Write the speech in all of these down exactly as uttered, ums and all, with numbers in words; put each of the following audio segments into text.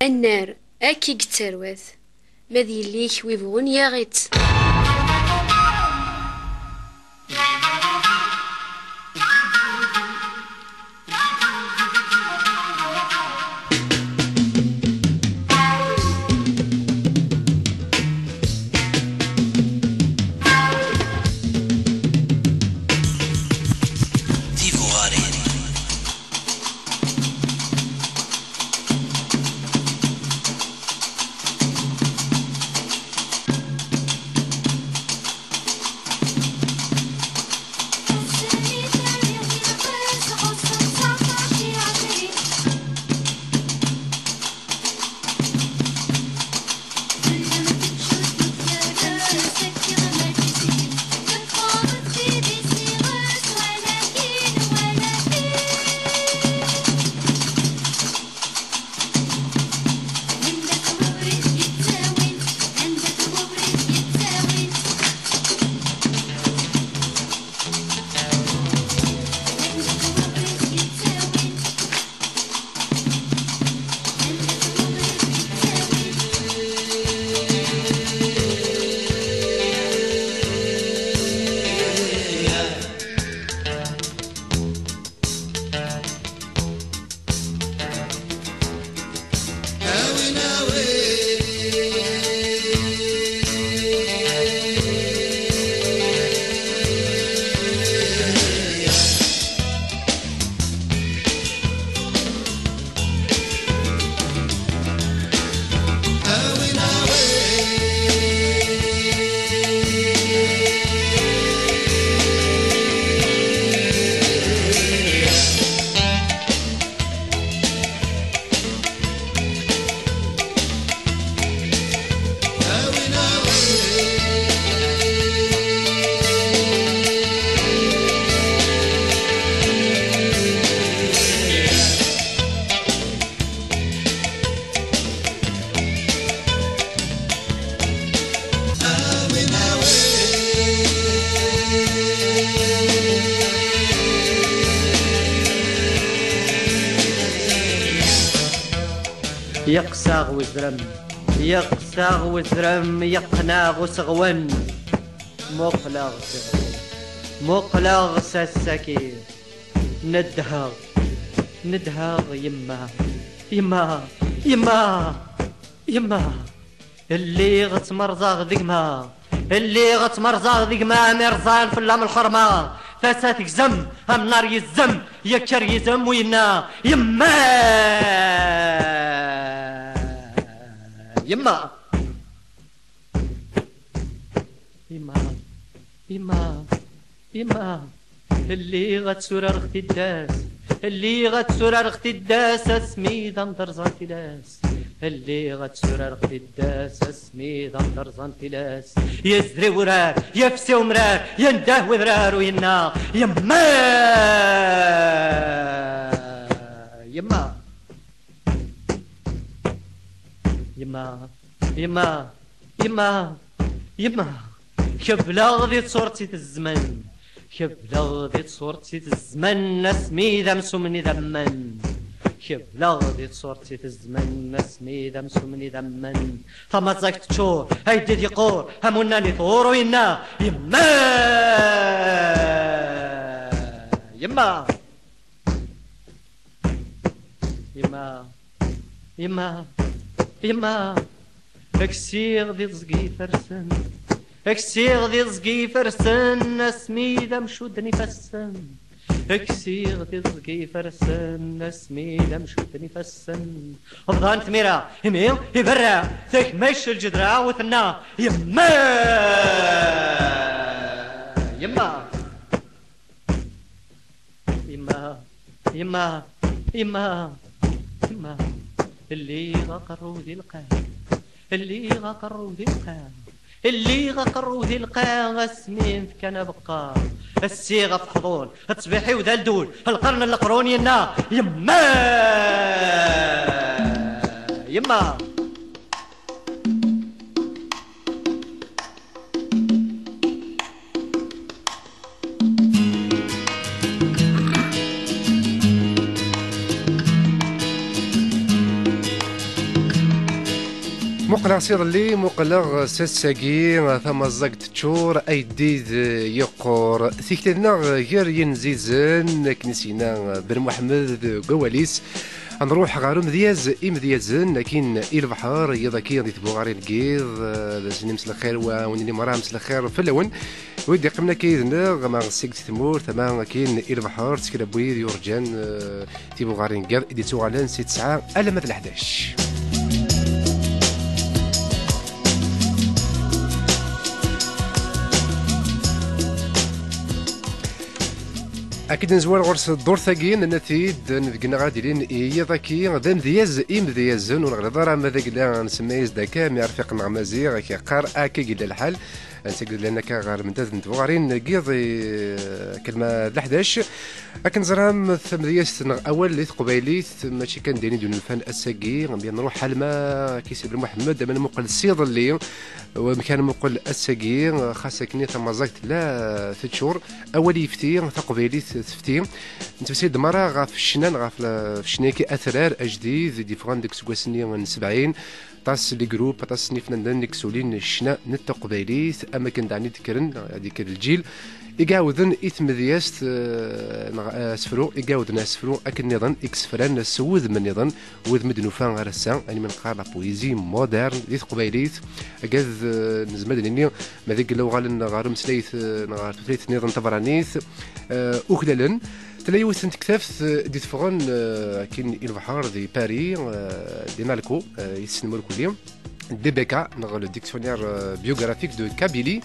Annar, akka i yettarwat. Ma d yelli-k wi bɣun yaɣ-itt. Yeqseɣ wezrem, yeqseɣ wezrem, yeqneɣ useɣwen. Muqleɣ s iɣeḍmen, muqleɣ s ass-agi. Nedheɣ, nedheɣ yemma, yemma, yemma, yemma. Lliɣ ttmerẓeɣ d gma, lliɣ ttmerẓeɣ d gma mi rẓan fell-am lxerma. Tasa tegzem, amnar yezzem, yekker yizem u yenna: Yemma! Yemma! Yemma! Yemma! Yemma! Lliɣ ad tturareɣ tiddas, lliɣ ad tturareɣ tiddas asmi d am-d-rẓan tilas. Lliɣ ad tturareɣ tiddas asmi d am-d-rẓan tilas. Yezri wurar, yefsi umrar, yendah wedrar u yenna: Yemma! Yemma! Yemma! Yemma! Yemma! Yemma! Kebleɣ di tṣurt i tezmen. Kebleɣ di tṣurt i tezmen asmi d amsum n idammen. Kebleɣ di tṣurt i tezmen asmi d amsum n idammen. Tamaẓagt teččur, ayeddid yeqqur, amunnan iḍur u yenna: Yemma! Yemma! Yemma! Yemma! Yemma! Ksiɣ di teẓgi ifersen, ksiɣ di teẓgi ifersen, asmi d amcudden ifassen. Ksiɣ di teẓgi ifersen, asmi d amcudden ifassen. Bḍan tmira, imi iberra, takmac lǧedra u tenna: Yemma! Yemma! Yemma, yemma, yemma, yemma, lliɣ aqerru di lqaɛ, lliɣ aqerru di lqaɛ, lliɣ aqerru di lqaɛ, asmi n fkan abeqqa. Assiɣ ɣef xḍul, ttbiḥ-iw d aldul, lqern n leqrun yenna: Yemma! Yemma! Muqleɣ s iḍelli, muqleɣ s ass-agi, tamaẓẓagt teččur, ayeddid yeqqur. Tikti-nneɣ gar yinzizen, akken i s-yenna Ben Muḥemmed deg wawal-is. Ad nruḥ ɣer umedyaz imedyazen, akin i lebḥer, yiḍ akin di tbuɣarin n yiḍ, d ass-nni mselxir, wa win-nni merra mselxir fell-awen. Wid d-iqqimen akka yid-neɣ, ama seg tmurt, ama akin i lebḥer, ttekra n wid yurǧan, eh, tibuɣarin n yiḍ i d-ittuɣalen si tesɛa alamma d leḥdac. Akken nezwar ɣur-s ddurt-agi, nenna-t-id, nebgen ad ilin i yiḍ-agi d amedyaz imedyazen, ur neɣliḍ ara ma d agla nsemma-yas-d akka, mi arfiq-nneɣ Maziɣ, ak-yeqqar akka i yella lḥal. Netta i yellan akka ɣer mendad n tbuɣarin n yiḍ, eh, kelma d leḥdac. Akken teẓram, tamedyazt neɣ awal di teqbaylit, mačči kan d ayen i d-yennulfan ass-agi, mi nruḥ alma Kiseb Lmuḥemmed, ama nmuqel s iḍelli, wamek ara nmuqel ass-agi, xas akken tamaẓagt la teččur, awal yefti, taqbaylit tefti. Nettmeslay-d merra ɣef ccna, ɣef la-, ccna-agi atrar ajdid, i d-yeffɣen deg useggas-nni n sebɛin, aṭas n les groupes, aṭas n yifnanen i yesulin ccna n teqbaylit, am akken daɣen i d-kkren, ad d-yekker lǧil, i iɛawden i tmedyazt, eh, neɣ asefru, i iɛawden asefru akken nniḍen, i yessefran s wudem nniḍen, wudem i d-nufa ar ass-a, ayen mi neqqar la poésie moderne di teqbaylit, agad, eh, nezmer ad nini, ma d agella uɣalen ɣer umeslayt, eh, neɣ ɣer tutlayt nniḍen tabranit, eh, uklalen. Tella yiwet n tektabt, eh, d-iteffɣen, eh, akin i lebḥer di Paris, eh, di Nalco, eh, i tessnem irkelli, D B K, neɣ le dictionnaire, eh, biographique de Kabylie.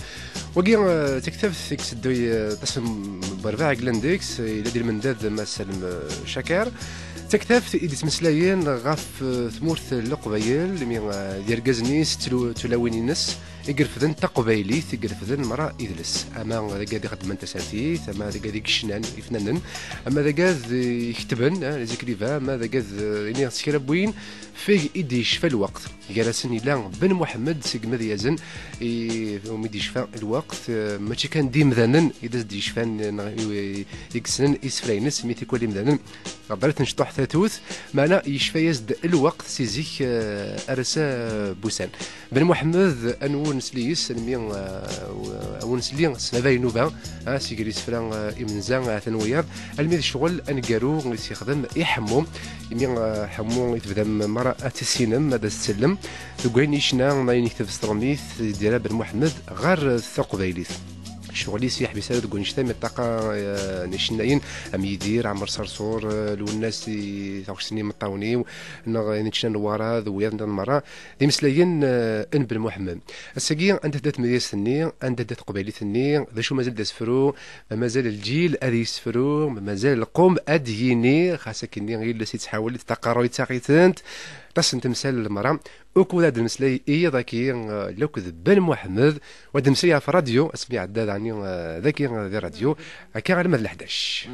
Wagi, eh, d taktabt i isedduy, eh, aṭas n werbaɛ i yellan deg-s, eh, yella di lmendad d Mass Salem, eh, Caker. D taktabt i d-ittmeslayen ɣef, eh, tmurt n Leqbayel, imi, eh, d irgazen-is, tlu-, tulawin-ines, i irefden taqbaylit, i irefden merra idles. Ama d agad ixeddmen tasertit, ama d agad i yecnan ifnanen, ama d agad i iketben, eh, les écrivains, ama d agad, eh, ini s kra n win, feg i d-yecfa lweqt. Gar-asen yella Ben Muḥemmed seg Medyazen, i, umi d-yecfa lweqt, eh, mačči kan d imdanen i d as-d-yecfan, eh, neɣ i, i yessnen isefra-ines, mi tikwal imdanen ɣer-sen tecṭuḥ tatut, meɛna yecfa-yas-d lweqt si zik, eh, ar ass-a, eh, n wussan. Ben Muḥemmed, ad nesli yes-s, almi, eh, ad nesli s baba inuba, ah, si gar isefra, eh, imenza, eh, atan wiyaḍ, almi d ccɣel aneggaru i s-yexdem i Ḥemmu, imi, eh, Ḥemmu i tebdam merra ad tissinem, ad as-tsellem, deg wayen yecna, ayen yekteb s tṛumit, i d-yerra Ben Muḥemmed ɣer, eh, taqbaylit. Ccɣel-is yeḥbis ara deg wanect-a, mi ṭṭaqa, eh, n icennayen am Yidir, Ɛmer Ṣerṣur, eh, Lwennas i taɣect-nni imeṭṭawen-iw, neɣ ayen ččan Lwara d wiyaḍ nniḍen merra, d imeslayen, eh, n Ben Muḥemmed. Ass-agi, anda tedda tmedyazt-nni, anda tedda teqbaylit-nni, d acu mazal d asefru, ma mazal lǧil ad yesfru, ma mazal lqum ad d-yini, xas akken-nni yelli-s yettḥawal-itt, taqerruyt taɣ-itent, aṭas n temsal n lemra, ukud ad d-nemmeslay i yiḍ-agi, eh, akked Ben Muḥemmed, u ad d-nemmeslay ɣef rradyu, asmi iɛedda daɣen, eh, dagi, eh, di rradyu, akka alma d leḥdac.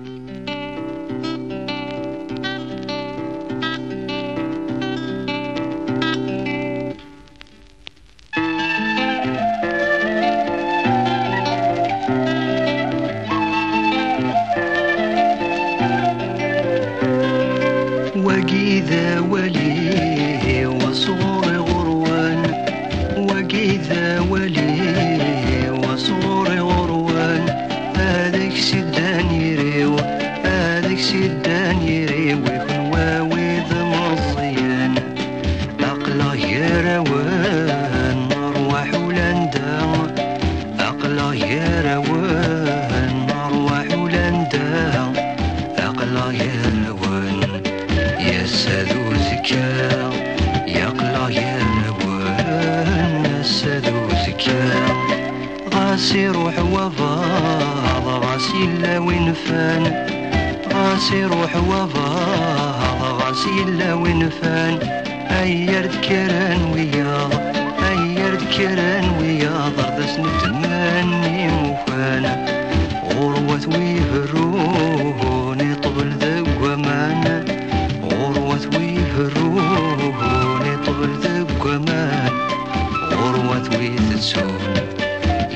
Wagi d awal-iw sɣur iɣurwan, wagi d awal-iw sɣur iɣurwan, ad ak-siddan iriw, ad ak-siddan iriw, i kenwa wid meẓẓiyen. Aql-aɣ gar-awen, nerwaḥ ulanda. Aql-aɣ gar-awen, nerwaḥ ulanda. Aql-aɣ gar-awen, ass-a d uzekka. Aql-aɣ gar-awen, ass-a d uzekka. Ɣas iruḥ wabaḍ, ɣas yella win fan. Ɣas iruḥ wabaḍ, ɣas yella win fan. Ay ar d-kkren wiyaḍ, ay ar d-kkren wiyaḍ, ar d as-neddmen imufan. Ɣurwat wi berrun iṭbel deg waman. Ɣurwat wi berrun iṭbel deg waman. Ɣurwat wi tettun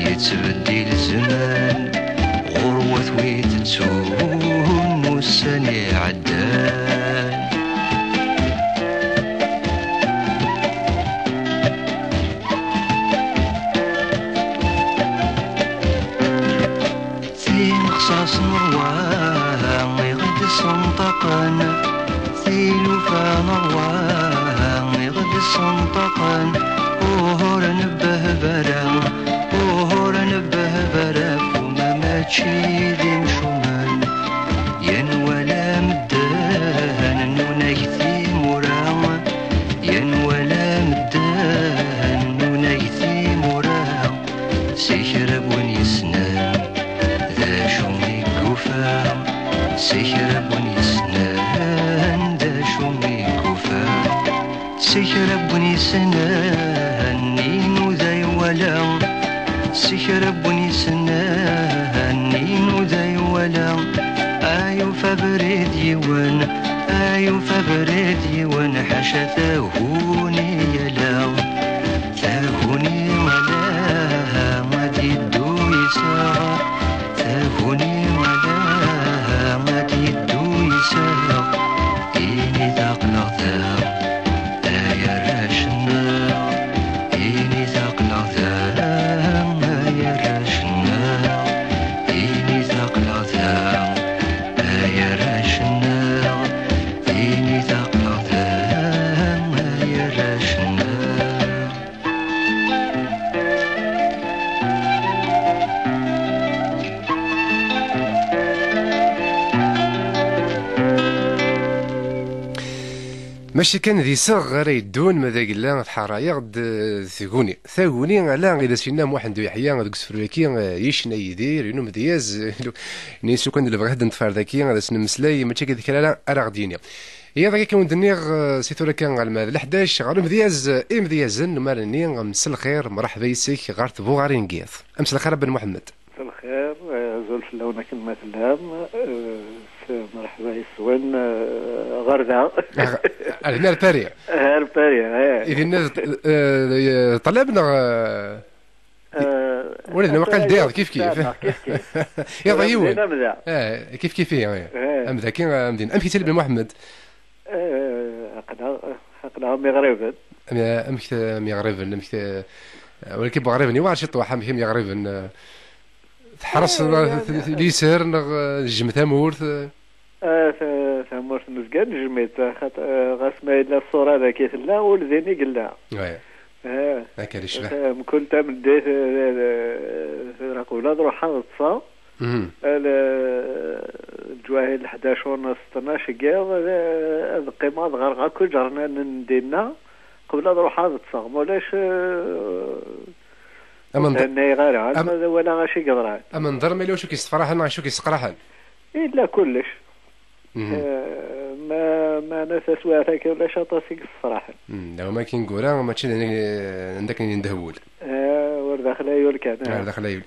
yettbeddil zzman. Ɣurwat wi tettun ussan iɛeddan. Nṭaqen tilufa n ṛṛwaḥ, iɣed ssenṭaqen, uhuren bbehbara, uhuren bbehbara, fuma mačči d imcumen. Yan wala medden nunag timura, yan wala medden nunag timura. Si kra n win yessnen d acu i yufa, si kra n win yessnen d acu i yufa, si kra n win yessnen inuda iwala, si kra n win yessnen inuda iwala. Ay ufa abrid yiwen, ay ufa abrid yiwen, ḥaca taguni ala. Taguni ala ad iddu yiseɣ, taguni ala ad iddu yiseɣ. Init aql-aɣ da, ay arrac-nneɣ, init aql-aɣ da, ay arrac-nneɣ, init aql-aɣ da, ay arrac-nneɣ, init aql-aɣ da, ay arrac-nneɣ. Mačči kan d iseɣ ara yeddun, ma d agella tḥerra-yaɣ-d, eh, tguni. Taguni, ala i d as-yenna Muḥend Uyeḥya deg usefru-agi, eh, yecna Yidir, yennum d yaz, eh, nni-as lukan d lebɣi ad neṭṭef ar daki, ad as-nemmeslay, mačči akka d kra ara, ara ɣ-d-yini. Iḍ-agi kan wen-d-nniɣ, eh, si tura kan ɣer lma d leḥdac, ɣer umedyaz, eh, imedyazen n umar-nni, mselxir, mreḥba yes-k ɣer tbuɣarin n yiḍ. Mselxir a Ben Muḥemmed. Mselxir, eh, azul fell-awen akken ma tellam, eh, s-, mreḥba yes-wen, eh, ɣer da. Ah, ar dinna ar Paris. Ar Paris, eh. I dinna, eh, ṭṭlab neɣ, eh, Eh, ula d newqal d iḍ, kif kif. Kif kif. Iḍ yiwen. Amda. Eh, kif kif, eh. Eh. Amda ki, amdin. Amek i-, Ben Muḥemmed? Eh, aql-aɣ, aql-aɣ am iɣriben. Am, amek te-, am iɣriben, amek te-, walakin iɣriben, iwɛer ciṭuḥ, amek am iɣriben, eh, tḥerseḍ, eh, t-, t-, liser, neɣ, eh, tejjem tamurt, eh? Eh, ta-, tamurt nezga nejjem-itt, xaṭ-, eh, ɣas ma yella ṣṣura dagi tella, ul din i yella. Akka i yecbeḥ. Eh, mkul tameddit, eh, eh, tura qbel ad ruḥeɣ ad ṭṭseɣ. Mhm. Eh, le-, leǧwahil ḥdac u nus, tnac n yiḍ, eh, ad qqimeɣ ad ɣreɣ akk iǧernanen n dinna, qbel ad ruḥeɣ ad ṭṭseɣ. Ma ulac, eh, ur thennayeɣ ara, am- alma d walaɣ acu i yeḍran. Amenḍer ma yella wacu k-yessefraḥen neɣ acu k-yesseqraḥen? Yella kullec. Mhm. Eh, ma, meɛna taswiɛt-agi ulac aṭas i yessefraḥen. Mm, d awma akin gura, mačči d, d akken yendeh wul. Eh, ur d axlayul kan, eh. Ur d axlayul.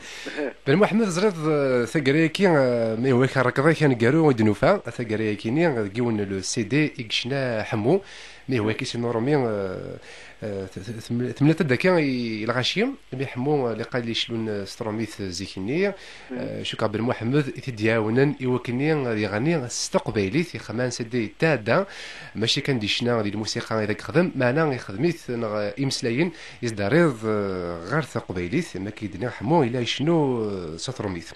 Ben Muḥemmed, teẓriḍ, eh, taggara-agi, eh, ma yehwa-k rrekḍ-ik aneggaru i d-nufa, taggara-agi-ni, deg yiwen n le C D i yecna Ḥemmu, ma yehwa-k isem n Urumi, eh, eh, t-, t-, teml-, temlaleḍ-d akka i, i lɣaci, imi Ḥemmu, eh, liqal iclun, eh, s trumit, eh, zik-nni, eh, cukkeɣ Ben Muḥemmed i t-id-iɛawnen i wakken ad yeɣni s taqbaylit, ixemman s anda yetɛedda, mačči kan di ccna, di lmusiqa i d ak-xdem, meɛna ixdem-it neɣ, eh, imeslayen, yesdariḍ, eh, ɣer taqbaylit, am akken i d-nniɣ Ḥemmu, yella icennu, eh, s trumit.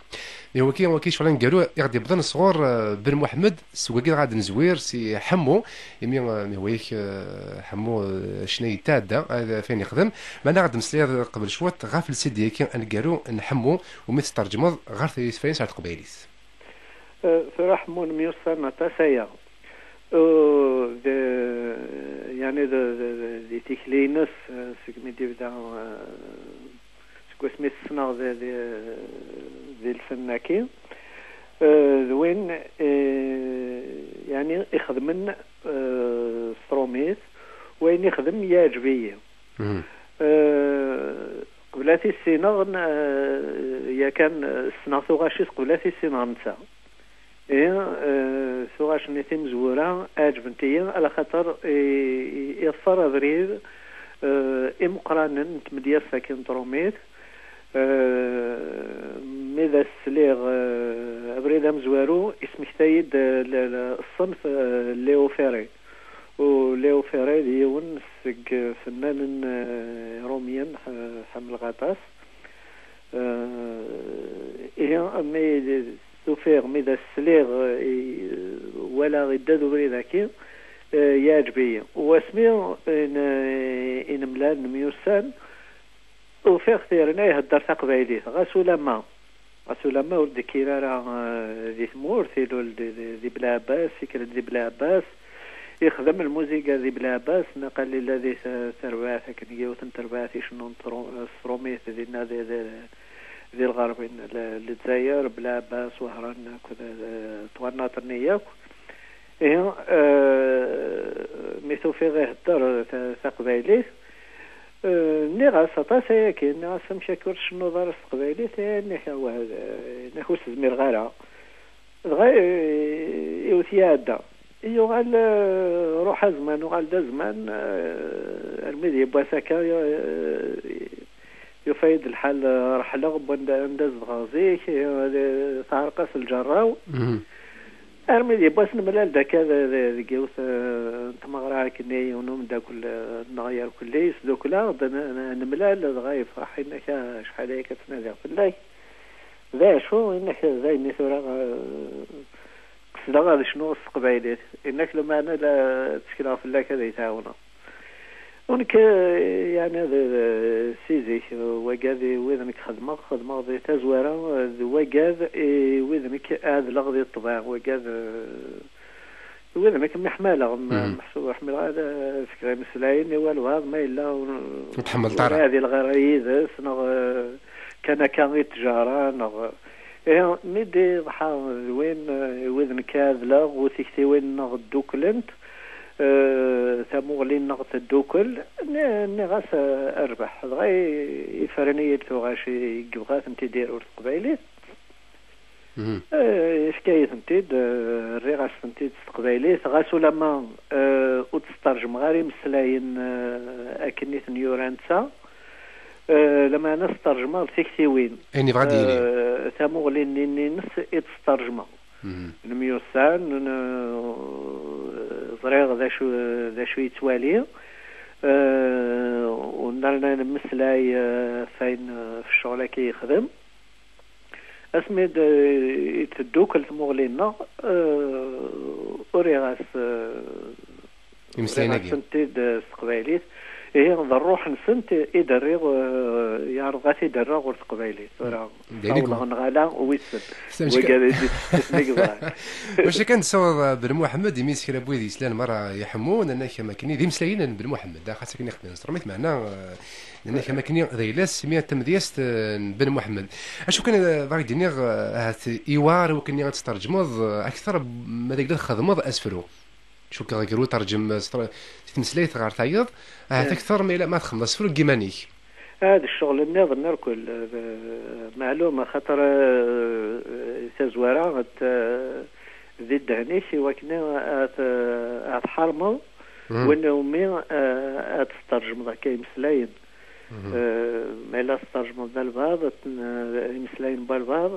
Mi waki, waki ccɣel aneggaru i ɣ-d-yewwḍen sɣur, eh, Ben Muḥemmed, s wagi dɣa ad nezwir si Ḥemmu, imi, eh, mi hwa-yak, eh, Ḥemmu, eh, ccna yetɛedda, ad, f ayen yexdem, meɛna ad d-meslayeḍ qbel cwiṭ ɣef le C D-agi aneggaru n Ḥemmu, umi tettṛeǧmeḍ ɣer tefransist ar teqbaylit. Eh, tura Ḥemmu nemyussan aṭas aya. Eh, d, yeɛni d, d, d, di tikli-ines, eh, segmi d-yebda, eh, seg wasmi t-ssneɣ di, di, di lfenn-agi, eh, d win, eh, yeɛni ixedmen, eh, s trumit, wayen ixdem yeɛǧeb-iyi. Mhm. Eh, qbel ad t-issineɣ, n-, eh, yakan, eh, ssneɣ tuɣac-is qbel ad t-issineɣ netta. Ihi, eh, tuɣac-nni timezwura ɛeǧbent-iyi, ala xaṭer i, i, iḍfer abrid, eh, imeqqranen n tmedyazt-agi n trumit. Eh, mi d as-sliɣ, eh, abrid amezwaru, ismekta-yi-d, eh, le-, le-, ṣṣenf, eh, Léo Ferré. U Léo Ferré d yiwen seg fennanen, eh, iṛumyen, ḥ-, ḥemmleɣ aṭas. Eh, ihi, mi d-, tufiɣ, mi d as-sliɣ, eh, i, walaɣ idda d ubrid-agi, eh, yeɛǧeb-iyi. U asmi i n-, i nemlal nemyussan, ufiɣ-t yerna ihedder taqbaylit, ɣas ulamma, ɣas ulamma ur d-ikkir ara, eh, di tmurt, ilul di, di, di Belɛebbas, ikker-d di Belɛebbas, ixdem lmuziga di Belɛebbas, naqal illa di t-, terbaɛt, akken yiwet n terbaɛt icennun tru-, s trumit dinna di, di, di lɣerb n L-, Lezzayer, Belɛebbas, Wehran akked, eh, twannaḍt-nni yakk. Ihi, eh, mi t-ufiɣ ihedder ta-, taqbaylit, eh, nniɣ-as aṭas ayagi, nniɣ-as: "Amek akka ur tcennuḍ ara s teqbaylit?" "Eh," nniɣ, "awah, eh," nniɣ, "ur s-zmireɣ ara." Dɣa, eh, iwet iɛedda. Yuɣal, eh, ruḥ azman, uɣal d azman, eh, armi d yiwwas akka, eh, yufa-yi-d lḥal, eh, reḥleɣ n wanda, anda zedɣeɣ zik, eh, teɛreq-as lǧerra-w. Mhm. Armi d yiwwas nemlal-d akka d-, d-, deg yiwet, eh, n tmeɣra akkenni, yiwen umeddakel, eh, nneɣ yerkelli, yesdukkel-aɣ-d, n-, n-, nemlal, dɣa yefreḥ, yenna-k: "Ah, acḥal ayakka ttnadiɣ fell-ak." "D acu?" Yenna-k: "D ayenni tura, eh, qesdeɣ ad cnuɣ s teqbaylit." Yenna-k: "Lameɛna la ttekleɣ fell-ak ad iyi-tɛawneḍ." U nekk, eh, yeɛni, d, d, si zik, eh, wagad i wid nekk xedmeɣ, xedmeɣ di tazwara, eh, d wagad i wid nekk ɛedleɣ di ṭṭbiɛ, wagad, eh, wid nekk mmi ḥmaleɣ, m-, Mhm. meḥsub ḥmileɣ ad, eh, fkeɣ imeslayen i walbeɛḍ ma yella ur, Ur tḥemmleḍ ur ara. Ɛdileɣ ara yid-s, neɣ, eh, kan akka i ttjara, neɣ, eh, mi d-iḍḥa d win, eh, wid nekk ɛedleɣ, u tiktiwin-nneɣ dduklent, eh, tamuɣli-nneɣ teddukel, nni-, nniɣ-as, eh, a rrbeḥ. Dɣa i-, ifren-iyi-d tuɣac, i-, yebɣa-tent-id irur s teqbaylit. Mhm. Eh, yefka-yi-tent-id, eh, rriɣ-as-tent-id s teqbaylit, ɣas ulamma, eh, ur d-sṭerjmeɣ ara imeslayen, eh, akken i ten-yura netta, eh, lameɛna sṭerjmeɣ-d tiktiwin. Ayen yebɣa ad d-yini. Eh, tamuɣli-nni-ines i d-sṭerjmeɣ. Mhm. Nemyussan, n-, ẓriɣ d acu, d acu yettwali, eh, u nerna nemmeslay, eh, f ayen, eh, f ccɣel akka yexdem. Asmi d-, i teddukel tmuɣli-nneɣ, eh, uriɣ-as, eh, Imeslayen-agi. Uriɣ-asent-id, eh, s teqbaylit. Ihi, d ṛṛuḥ-nsent i d-rriɣ, eh, yeɛreḍ ad t-id-rreɣ ɣer teqbaylit. Tura, D ayen i ssawleɣ neɣ ala, wissen. Wagi d isefsisen i yeḍran. Wacu kan tessawḍeḍ, eh, Ben Muḥemmed, imi s kra n wid yeslan merra iḥemmu, nnan-ak am akken d imeslayen n Ben Muḥemmed, xas akken i xedmen s tṛumit, meɛna, eh, nnan-ak am akken d ayla-s, imi d tamedyazt, eh, n Ben Muḥemmed. Acu kan, eh, bɣiɣ ad d-iniɣ, eh, ahat iwɛer i wakken ad testṛeǧmeḍ, eh, akteṛ ma d agla txedmeḍ asefru. Cukkeɣ gar uterǧem s tra-, s tmeslayt ɣer tayeḍ, ahat akteṛ ma yella ma txedmeḍ asefru deg yiman-ik. Ah, d ccɣel nniḍen irkel, d, meɛlum, axaṭer, eh, tazwara ad, eh, di ddehn-ik i wakken ad, ad tḥarmeḍ win umi, eh, ad testṛejmeḍ akka imeslayen. Eh, ma yella testṛejmeḍ d albaɛḍ, ad ten-, eh, imeslayen n walbaɛḍ,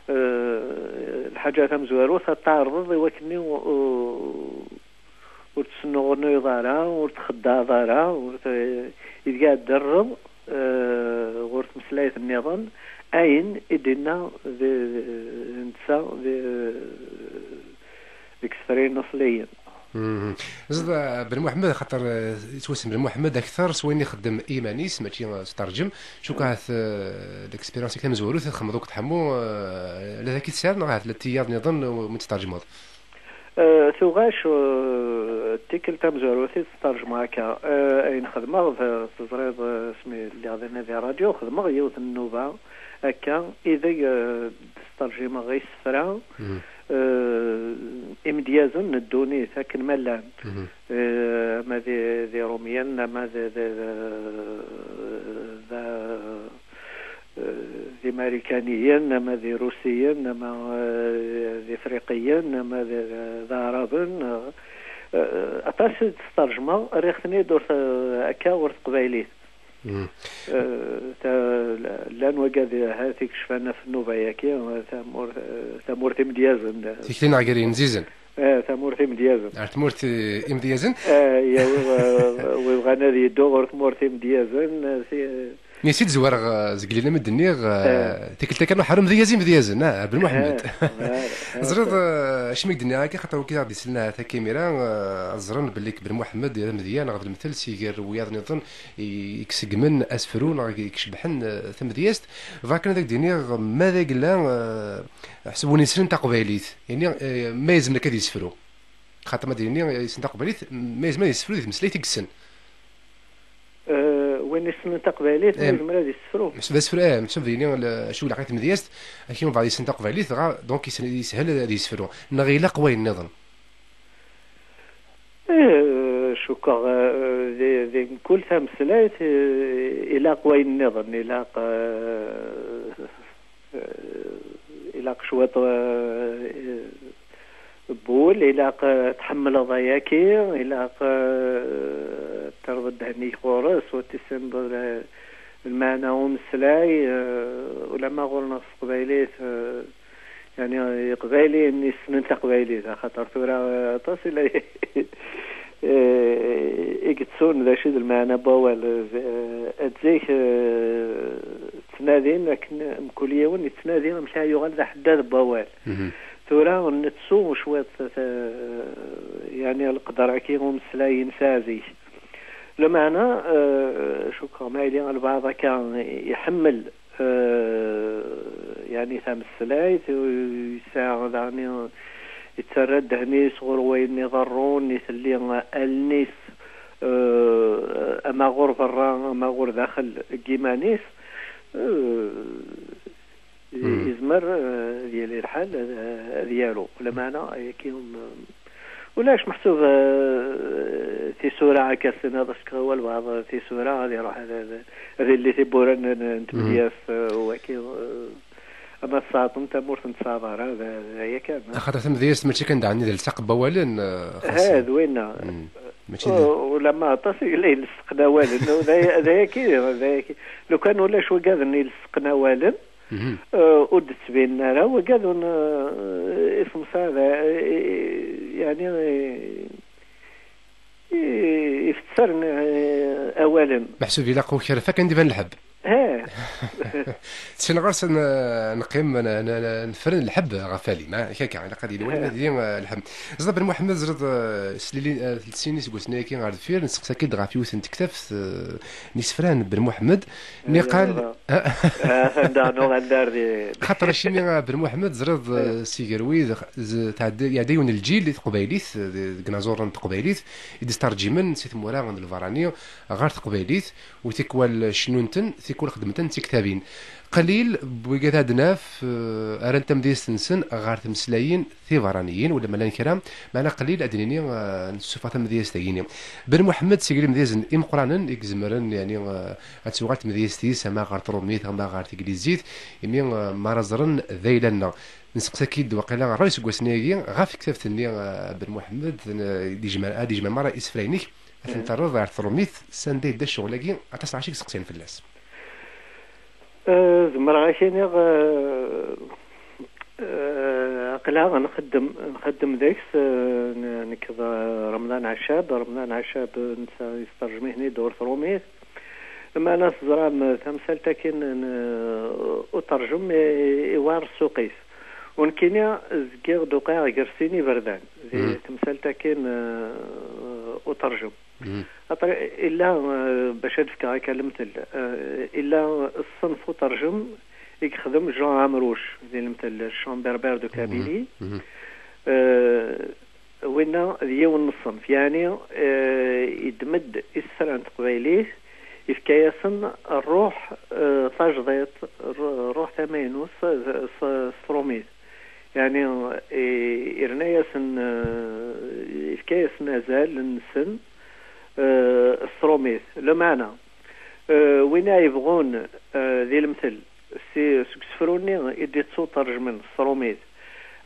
eh, lḥaǧa tamezwarut ad taɛerḍeḍ i wakken u-, u-, ur tesnuɣnuyeḍ ara, ur txeddaɛeḍ ara, ur t-, ideg ad d-terreḍ, eh, ɣur tmeslayt nniḍen, ayen i d-inna d, d, netta d, deg isefra ineṣliyen. Mhm. Ẓd, eh, Ben Muḥemmed, xaṭer, eh, yettwassen Ben Muḥemmed akteṛ s wayen ixeddem i yiman-is, mačči, eh, s terǧem. Cukkeɣ ahat, eh, l'expérience-ik tamezwarut i txedmeḍ akked Ḥemmu, eh, la d-ak-i tesɛiḍ, neɣ ahat la d tiyaḍ nniḍen, eh, mi d-tterǧmeḍ? Eh, tuɣac, eh, tikkelt tamezwarut i d-sterǧmeɣ akka. Eh, ayen xedmeɣ, d, teẓriḍ, eh, asmi lliɣ dinna di ṛṛadyu, xedmeɣ yiwet n nnuba akka, ideg, eh, d-sterǧimeɣ isefra, eh, imedyazen n ddunit, akken ma llan. Eh, ama d, d Iṛumyen, ama d, d, d, d, eh, d Imarikaniyen, ama d Irusiyen, ama, eh, d Ifriqiyen, ama d, d Aɛraben, eh, eh, aṭas i d-sṭerjmeɣ, rriɣ-ten-id ur t-, akka ɣer teqbaylit. Eh, ta-, llan wagad, ahat, i yecfan ɣef nnuba-yaki, eh, tamurt, eh, tamurt imedyazen. Tikti-nneɣ gar yinzizen. Eh, tamurt imedyazen. Ar tmurt, eh, imedyazen. Eh, ya, wi, wi bɣan ad yeddu ɣer tmurt imedyazen, eh, si-, Mi s-id-zwareɣ, eh, zgelli mi d-nniɣ, eh, tikkelt-a kan uḥerrem d iyazi imedyazen, ah, Ben Muḥemmed. Ẓriḍ, eh, acimi i k-d-nniɣ akka, xaṭer wid i ɣ-d-isellen ahat akka imir-a, eh, ẓren belli Ben Muḥemmed d amedya neɣ d lemtel si gar wiyaḍ nniḍen i, i iseggmen asefru neɣ i icebḥen, eh, tamedyazt. Bɣiɣ kan ad ak-d-iniɣ ma d agella, eh, ḥseb win yessnen taqbaylit, yani, eh, ma yezmer akka ad yessefru. Xaṭer ma d-yini yessen taqbaylit, ma yezmer ad yessefru di tmeslayt i yessen. Eh, win yessnen taqbaylit, ma Eh, yezmer ad yessefru. Meḥsub d asefru, eh, meḥsub d yini, le-, acu ilaq i tmedyazt, akken mbeɛd yessen taqbaylit, dɣa, donc, yessen, yeshel ad yessefru. Neɣ ilaq wayen nniḍen? Eh, cukkeɣ, eh, di, di mkul tameslayt, eh, ilaq wayen nniḍen, ilaq, eh, eh, ilaq cwiṭ, eh, n wul, ilaq, eh, tḥemmleḍ ayaki, ilaq, eh, terreḍ ddehn-ik ɣur-s, u tissineḍ l-, lmeɛna umeslay, eh, ulamma ɣur-neɣ s teqbaylit, eh, yani, iqbayliyen yessnen taqbaylit, axaṭer tura, eh, aṭas i la, eh, i yettun d acu i d lmeɛna n wawal. Eh, at zik, eh, ttnadin akken mkul yiwen yettnadi amek ara yuɣal d aḥeddad n wawal. Mhm. Tura nettu cwiṭ, eh, yani, leqder-agi umeslay i nesɛa zik. Lameɛna, eh, cukkeɣ ma yili albaɛḍ akka iḥemmel, eh, yani, tameslayt, yesɛa daɣen, yettarra ddehn-is ɣur wayen iḍerrun, i telli allen-is, eh, ama ɣur berra, ama ɣur daxel n yiman-is, eh, Mhm. Yezmer, eh, ad yili lḥal ad, ad yaru. Lameɛna, ayaki, um, ulac meḥsub, eh, tisura akka tiniḍ, acku walbeɛḍ tisura ad iruḥ, ad, ad, ad illi tiwwura n, n, n tmedyazt, eh, u waki, eh, ama tseɛṭen tamurt n tseɛḍara, d, d aya kan. Axaṭer tamedyazt mačči kan d ɛni d lsaq n wawalen, eh, xas. Eh, d winna. Mm. Mačči d U-, ulamma aṭas i yella ilesqen awalen, d ay-, d ayaki, d ayaki. Lukan ulac wagaden ilesqen awalen, Mhm. Eh, ur d-ttbinen ara, wagaden, eh, isemsad, eh, yani, eh, i-, ifessaren, eh, awalen. Meḥsub ilaq ukerfa kan d-iban lḥebb. Eh. Sin ɣer-s n-, neqqim, n-, n-, n-, nefren lḥebb ɣef alim, eh, kaka, ilaq ad yili walim ad yili, eh, lḥebb. Ẓda Ben Muḥemmed, ẓriḍ, eh, slili, eh, tlesin iseggasen-agi ɣer deffir, nesteqsa-k-id ɣef yiwet n tektabt, eh, n yisefra n Ben Muḥemmed, niqal. Atan daɣen uɣal d ar di. Xaṭer acimi, a Ben Muḥemmed, ẓriḍ, eh, si gar wid, z-, tɛedda, iɛedda yiwen n lǧil i teqbaylit, eh, deg inaẓuren n teqbaylit, i d-istarǧimen si tmura n lbarani ɣer teqbaylit, u tikwal cennun-ten, tikwal xeddmen-ten d tiktabin. Qlil n wigad ad naf, eh, rran tamedyazt-nsen ɣer tmeslayin tiberraniyin, wala ma llan kra, meɛna qlil ad d-nini, eh, nessufeɣ tamedyazt-agi-nni. Ben Muḥemmed, seg yimedyazen imeqqranen i izemren, yani, eh, ad tuɣal tmedyazt-is ama ɣer trumit, ama ɣer teglizit, imi, eh, mi ara ẓren d ayla-nneɣ. Nesteqsa-k-id waqila ṛṛay seg wass-nni-agi ɣef tektabt-nni, eh, Ben Muḥemmed, n-, d-ijmer-, ad d-ijmer merra isefra-inek, ad ten-terreḍ ɣer trumit, s anda yedda ccɣel-agi, aṭas n lɛac i iseqsayen fell-as. Eh, zemreɣ ad k-iniɣ, eh, eh, aql-aɣ nxeddem, nxeddem deg-s, eh, n-, nekk d, eh, Remḍan Ɛeccab. Remḍan Ɛeccab, eh, netta yesṭerjem-iten-id ɣer trumit. Meɛna teẓram, eh, tamsalt-agi n, n, eh, uterjem i, iwar ssuq-is. U nekkini zgiɣ d-uqiɛeɣ gar sin iberdan di temsalt-agi n, eh, uterjem. Xaṭer illa, eh, bac ad fkeɣ akka lemtel, eh, illa ṣṣenf uterjem i yexdem Jean Amrouche, di lemtel, le Chant berbère de Kabylie. Eh, winna d yiwen n ṣṣenf, yeɛni, eh, yeddem-d isefra n teqbaylit, yefka-yasen ṛṛuḥ, eh, tajdiṭ, ṛṛu-, ṛṛuḥ tamaynut s, s, s trumit. Yeɛni, eh, yerna-yasen, eh, yefka-yasen azal-nsen, eh, s trumit. Lameɛna, eh, win ara yebɣun, eh, di lemtel, si, seg usefru-nni i d-ittuṭerjmen s trumit,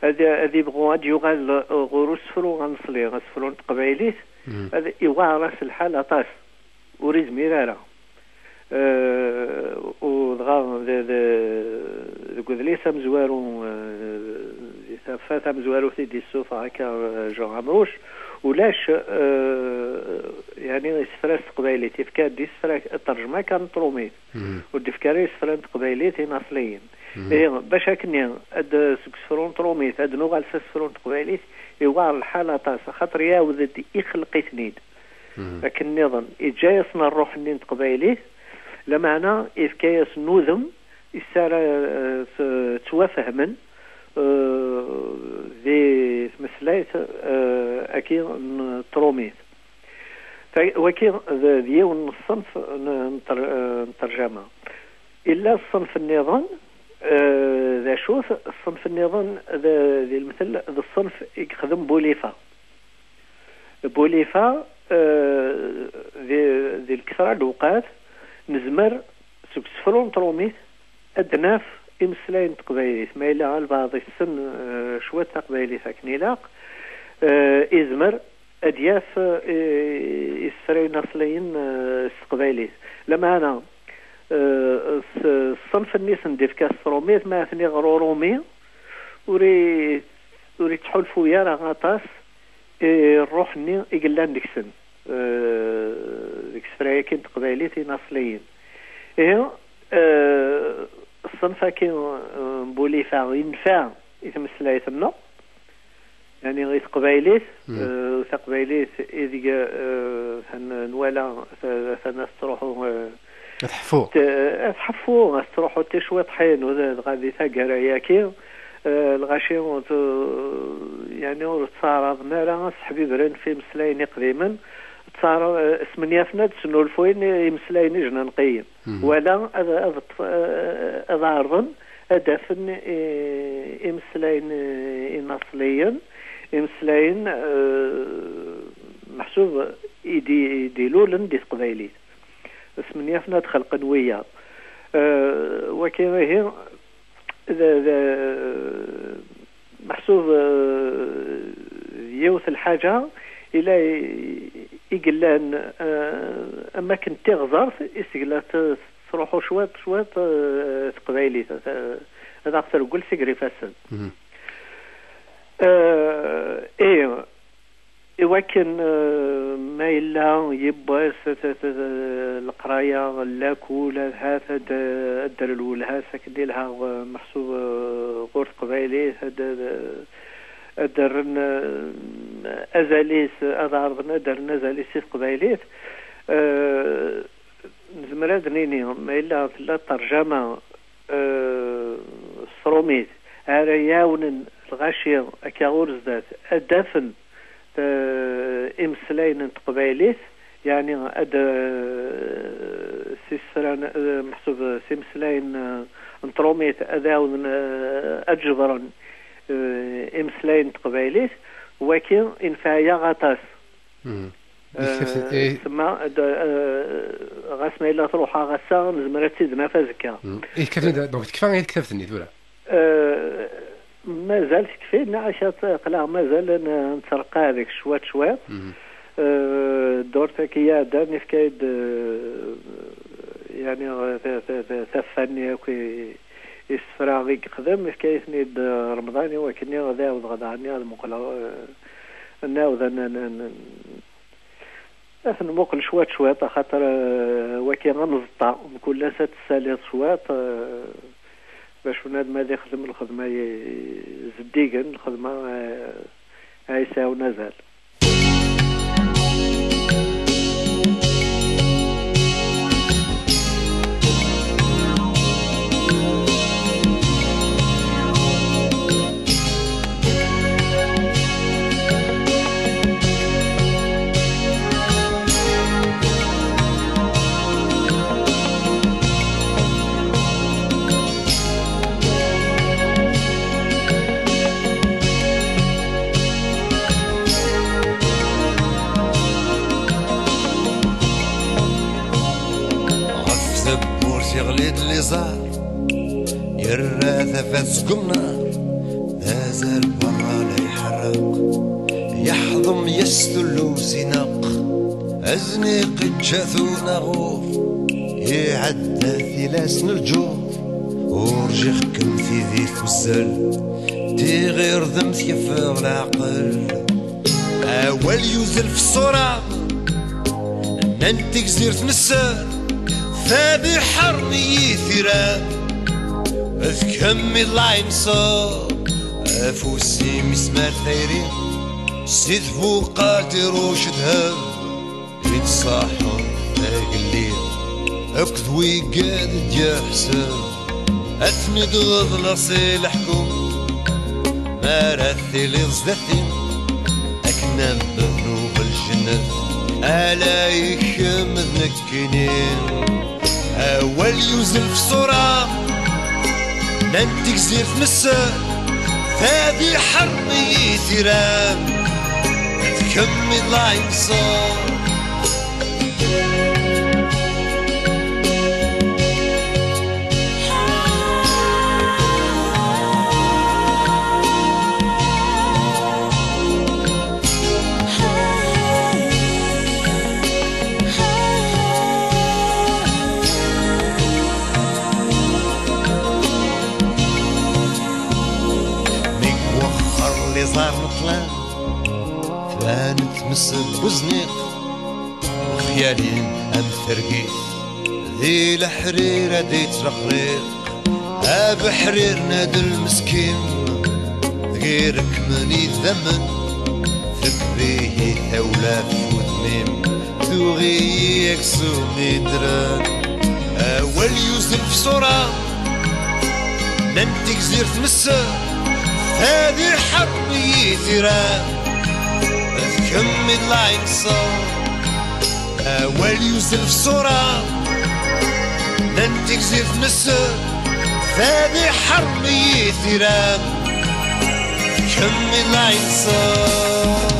ad, ad yebɣu ad d-yuɣal, eh, ɣer usefru aneṣli, asefru n teqbaylit, ad iweɛer-as lḥal aṭas. Ur izmir ara. Eh, u dɣa de, de, deg udlis amezwaru, eh, Tafat tamezwarut i d-yessufeɣ akka, eh, Jean Amrouche, ulac, eh, yani, isefra s teqbaylit, yefka-d isefra, ṭṭerjma kan n trumit. Mhm. Ur d-yefka ara isefra n teqbaylit inaṣliyen. Mhm. Ihi, bac akkenni, ad, seg usefru n trumit, ad nuɣal s asefru n teqbaylit, iwɛer lḥal aṭas, axaṭer iɛawed-d ixelq-iten-id. Mhm. Akken nniḍen, iǧǧa-yasen rruḥ-nni n teqbaylit, lameɛna ifka-yasen udem, is ara, eh, s-, ttwafehmen, eh, di tmeslayt, eh, aki n trumit. Ta-, waki d, d yiwen n ṣṣenf n, n ter-, eh, n terjama. Illa ṣṣenf nniḍen, eh, d acu-t? Ṣṣenf nniḍen d, di lmetel, d ṣṣenf i yexdem Bulifa. Bulifa, eh, di, di lketṛa n lewqat, nezmer seg usefru n trumit ad d-naf imeslayen n teqbaylit. Ma yella albaɛḍ issen, eh, cwiṭ taqbaylit akken ilaq, eh, izmer ad d-yaf, eh, isefra inaṣliyen, eh, s teqbaylit. Lameɛna, eh, s-, ṣṣenf-nni i sen-d-ifka s trumit, ma ad ten-iɣer urumi, ur i-, ur ittḥulfu ara aṭas i ṛṛuḥ-nni i yellan deg-sen, eh, deg isefra-agi n teqbaylit inaṣliyen. Ihi, eh, ṣṣenf-agi, eh, n Bulifa yenfa i tmeslayt-nneɣ, yani i teqbaylit, eh, taqbaylit ideg, eh, tan-, nwala ta-, tana tettruḥu, eh, Ad tḥeffu. T-, ad tḥeffu, ad tettruḥu ticwiṭḥin, u d-, dɣa di taggara-agi, eh, lɣaci ur t-, yani ur ttɛaraḍen ara ad seḥbibren f imeslayen iqdimen, ttɛara-, eh, smenyafen ad snulfuyen imeslayen ijenanqiyen. Mhm. Wala ad, ad ṭṭf-, eh, ad ɛerḍen ad afen, eh, imeslayen, eh, inaṣliyen, imeslayen, eh, meḥsub i d-, i d-ilulen di teqbaylit. Smenyafen ad xelqen wiyaḍ. Eh, waki ihi, d, d, meḥsub, eh, d yiwet lḥaǧa ila i, i yellan, eh, am akken d tiɣzert i s-tella t-, tettruḥu cwiṭ, cwiṭ, eh, teqbaylit, ad, ad aɣ-treggel seg ifassen. Mhm. Eh, ih, Iwakken, eh, ma yella yiwwas, t-, t-, t-, leqraya, lakul, hat, ad, ad d-rren lwelha-s akken ilha, eh, meḥsub, eh, ɣur teqbaylit, ad, ad, ad d-rren, eh, azal-is, ad ɛerḍen ad d-rren azal-is i teqbaylit. Eh, nezmer ad nini, ma yella tella ṭṭerjama, eh, s trumit, ara iɛawnen lɣaci akka ɣur zdat ad d-afen, eh, imeslayen n teqbaylit, yani ad, eh, s isefra n, eh, meḥsub s imeslayen, eh, n trumit ad ɛawden, eh, ad jebren, eh, imeslayen n teqbaylit, waki inefɛi-yaɣ aṭas. Mhm. Eh, eh, semma, d-, eh, ɣas ma yella truḥ-aɣ ass-a, nezmer ad tt-id-naf azekka. Mhm. Eh, tekfa-, donc tekfa, eh, tektabt-nni tura? Eh, mazal tekfi, neɣ acu aql-aɣ mazal n-, nettreqqa deg cwiṭ cwiṭ. Mhm. Eh, ddurt-agi iɛeddan, yefka-yi-d, eh, yani, eh, ta-, ta-, ta-, taffa-nni akk i, isefra i yexdem, yefka-yi-ten-id, eh, Remḍan, i wakken ad ɛawdeɣ daɣen ad muqleɣ, eh, ad nɛawed ad n-, n-, n-, ad t-nmuqel cwiṭ cwiṭ, axaṭer, eh, waki ameẓṭa, mkul ass ad tessaliḍ cwiṭ, eh, bac unadem ad ixdem lxedma i-, zeddigen, lxedma, eh, ay yesɛun azal. Ɣef tewwurt yeɣli-d liẓar, yerra tafat seg umnar, d azal berra la iḥerreq, yeḥḍem yes tullu s ineq, azniq iǧǧa-t unaɣur, iɛedda tilas n lǧur, urjiɣ-kem tidi tuzzal, Tiɣirdemt yeffeɣ leɛqel. Awal yuzzel f ṣṣura. Nnan Tigzirt Nesser, fad iḥerm i yitira. Tkemmel la inṣer. Afus-im ismar tayri. Si tbuqalt irucc ddheb. Ittṣaḥen agellid akked wigad d-yeḥseb. Ad ten-id-ɣeḍleɣ si leḥkum. Mi ara tiliḍ zdat-i, akken am nuɣ ljennet. Ala i kemm d nekkini. Awal yuzzel f ṣṣura. Nnan Tigzirt Nesser, fad iḥerm i yitira. Tkemmel la inṣer. Mi wexxer liẓar n ṭṭlam, tban tmes n uzniq, lexyal-im am tergit, di leḥrir ad d-ittlexriq. Abeḥrir nadi lmeskin, deg rekmen idammen, tekbi-yi tawla f udem-im, tuɣ-iyi aksum idren. Awal yuzzel f ṣṣura, nnan Tigzirt Nesser, fad iḥerm i yitira. Tkemmel la inṣer. Awal yuzzel f ṣṣura, nnan Tigzirt Nesser, fad iḥerm i yitira. Tkemmel la inṣer.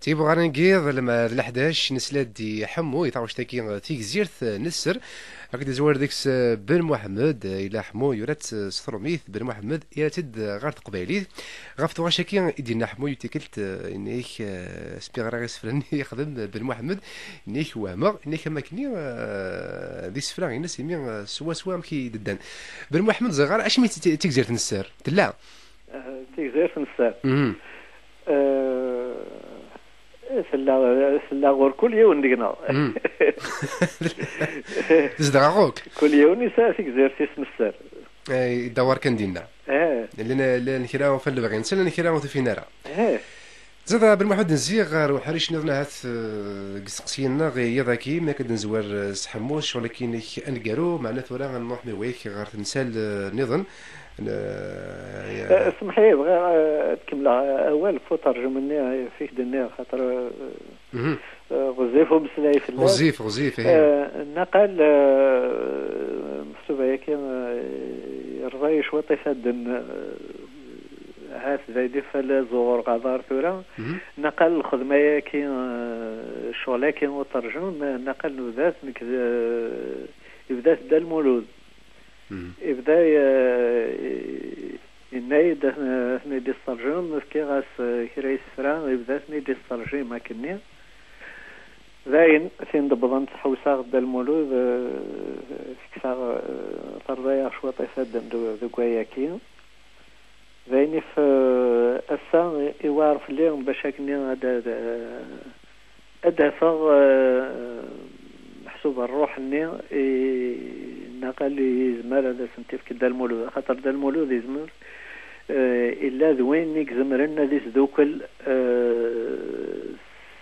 Tibɣarin n yiḍ, lma d leḥdac, nesla-d i Ḥemmu, i taɣect-agi Tigzirt n Sser, akked d-izwar deg-s Ben Muḥemmed. Ila Ḥemmu yura-tt s trumit, Ben Muḥemmed ira-tt-id ɣer teqbaylit. Ɣef tɣac-agi i d-yenna Ḥemmu i tikkelt, yenna-ak, eh, spiɣ-aɣ isefra-nni yexdem Ben Muḥemmed, yenna-ak wehmeɣ, yenna-ak am akkenni, eh, d isefra-ines imi, eh, swaswa amek i d-ddan. Ben Muḥemmed, ẓriɣ ara acimi t-, Tigzirt n Sser tella? Eh, Tigzirt n Sser. Mhm. Eh, tella, tella ɣur kul yiwen deg-neɣ. Mhm. Tezdeɣ ɣur-k? Kul yiwen yesɛa tigzirt-is n Sser. Eh, idawar kan dinna. Eh. Llan, llan kra ufan lebɣi-nsen, llan kra ur t-ufin ara. Eh. Zad Ben Muḥemmed, nzi ɣer uḥric nniḍen ahat, eh, deg isteqsiyen-nneɣ i yiḍ-agi, mi akka d-nezwar, eh, s Ḥemmu, ccɣel-agi-inek aneggaru, meɛna tura ad nruḥ mi wayek ɣer temsal, eh, nniḍen. Eh, eh, semmeḥ-iyi, bɣiɣ, eh, ad kemmleɣ, eh, awal f uterjem-nni, eh, f i k-d-nniɣ, xaṭer, eh, mhm, eh, ɣezzif umeslay fell-as. Ɣezzif, ɣezzif, eh. Eh, naqal, eh, mektub-agi, eh, yerẓa-yi cwiṭ ifadden, eh, ahat d ayen ifal zuɣur ɣaḍar tura. Mhm. Naqal lxedma-agi, eh, ccɣel-agi uterjem, eh, naqal nebda-t nekk d, eh, yebda-t Dda Lmulud. Mhm. Ibda, eh, yenna-yi-d ad ten-, ad ten-id-isserjem, fkiɣ-as, eh, kra isefra, ibda ad ten-id-isserjim akkenni. Dayen, tin d-wwḍent ḥewseɣ Dda Lmulud, eh, fektaɣ, eh, terẓa-yaɣ cwiṭ ifadden d-, deg wayaki. Dayen if, eh, ass-a iwɛer fell-i bac akkenni ad, ad, ad d-afeɣ, eh, meḥsub rruḥ-nni i naqal yezmer ad asent-ifk Dda Lmulud, axaṭer Dda Lmulud yezmer, eh, illa d win i izemren ad isdukel, eh,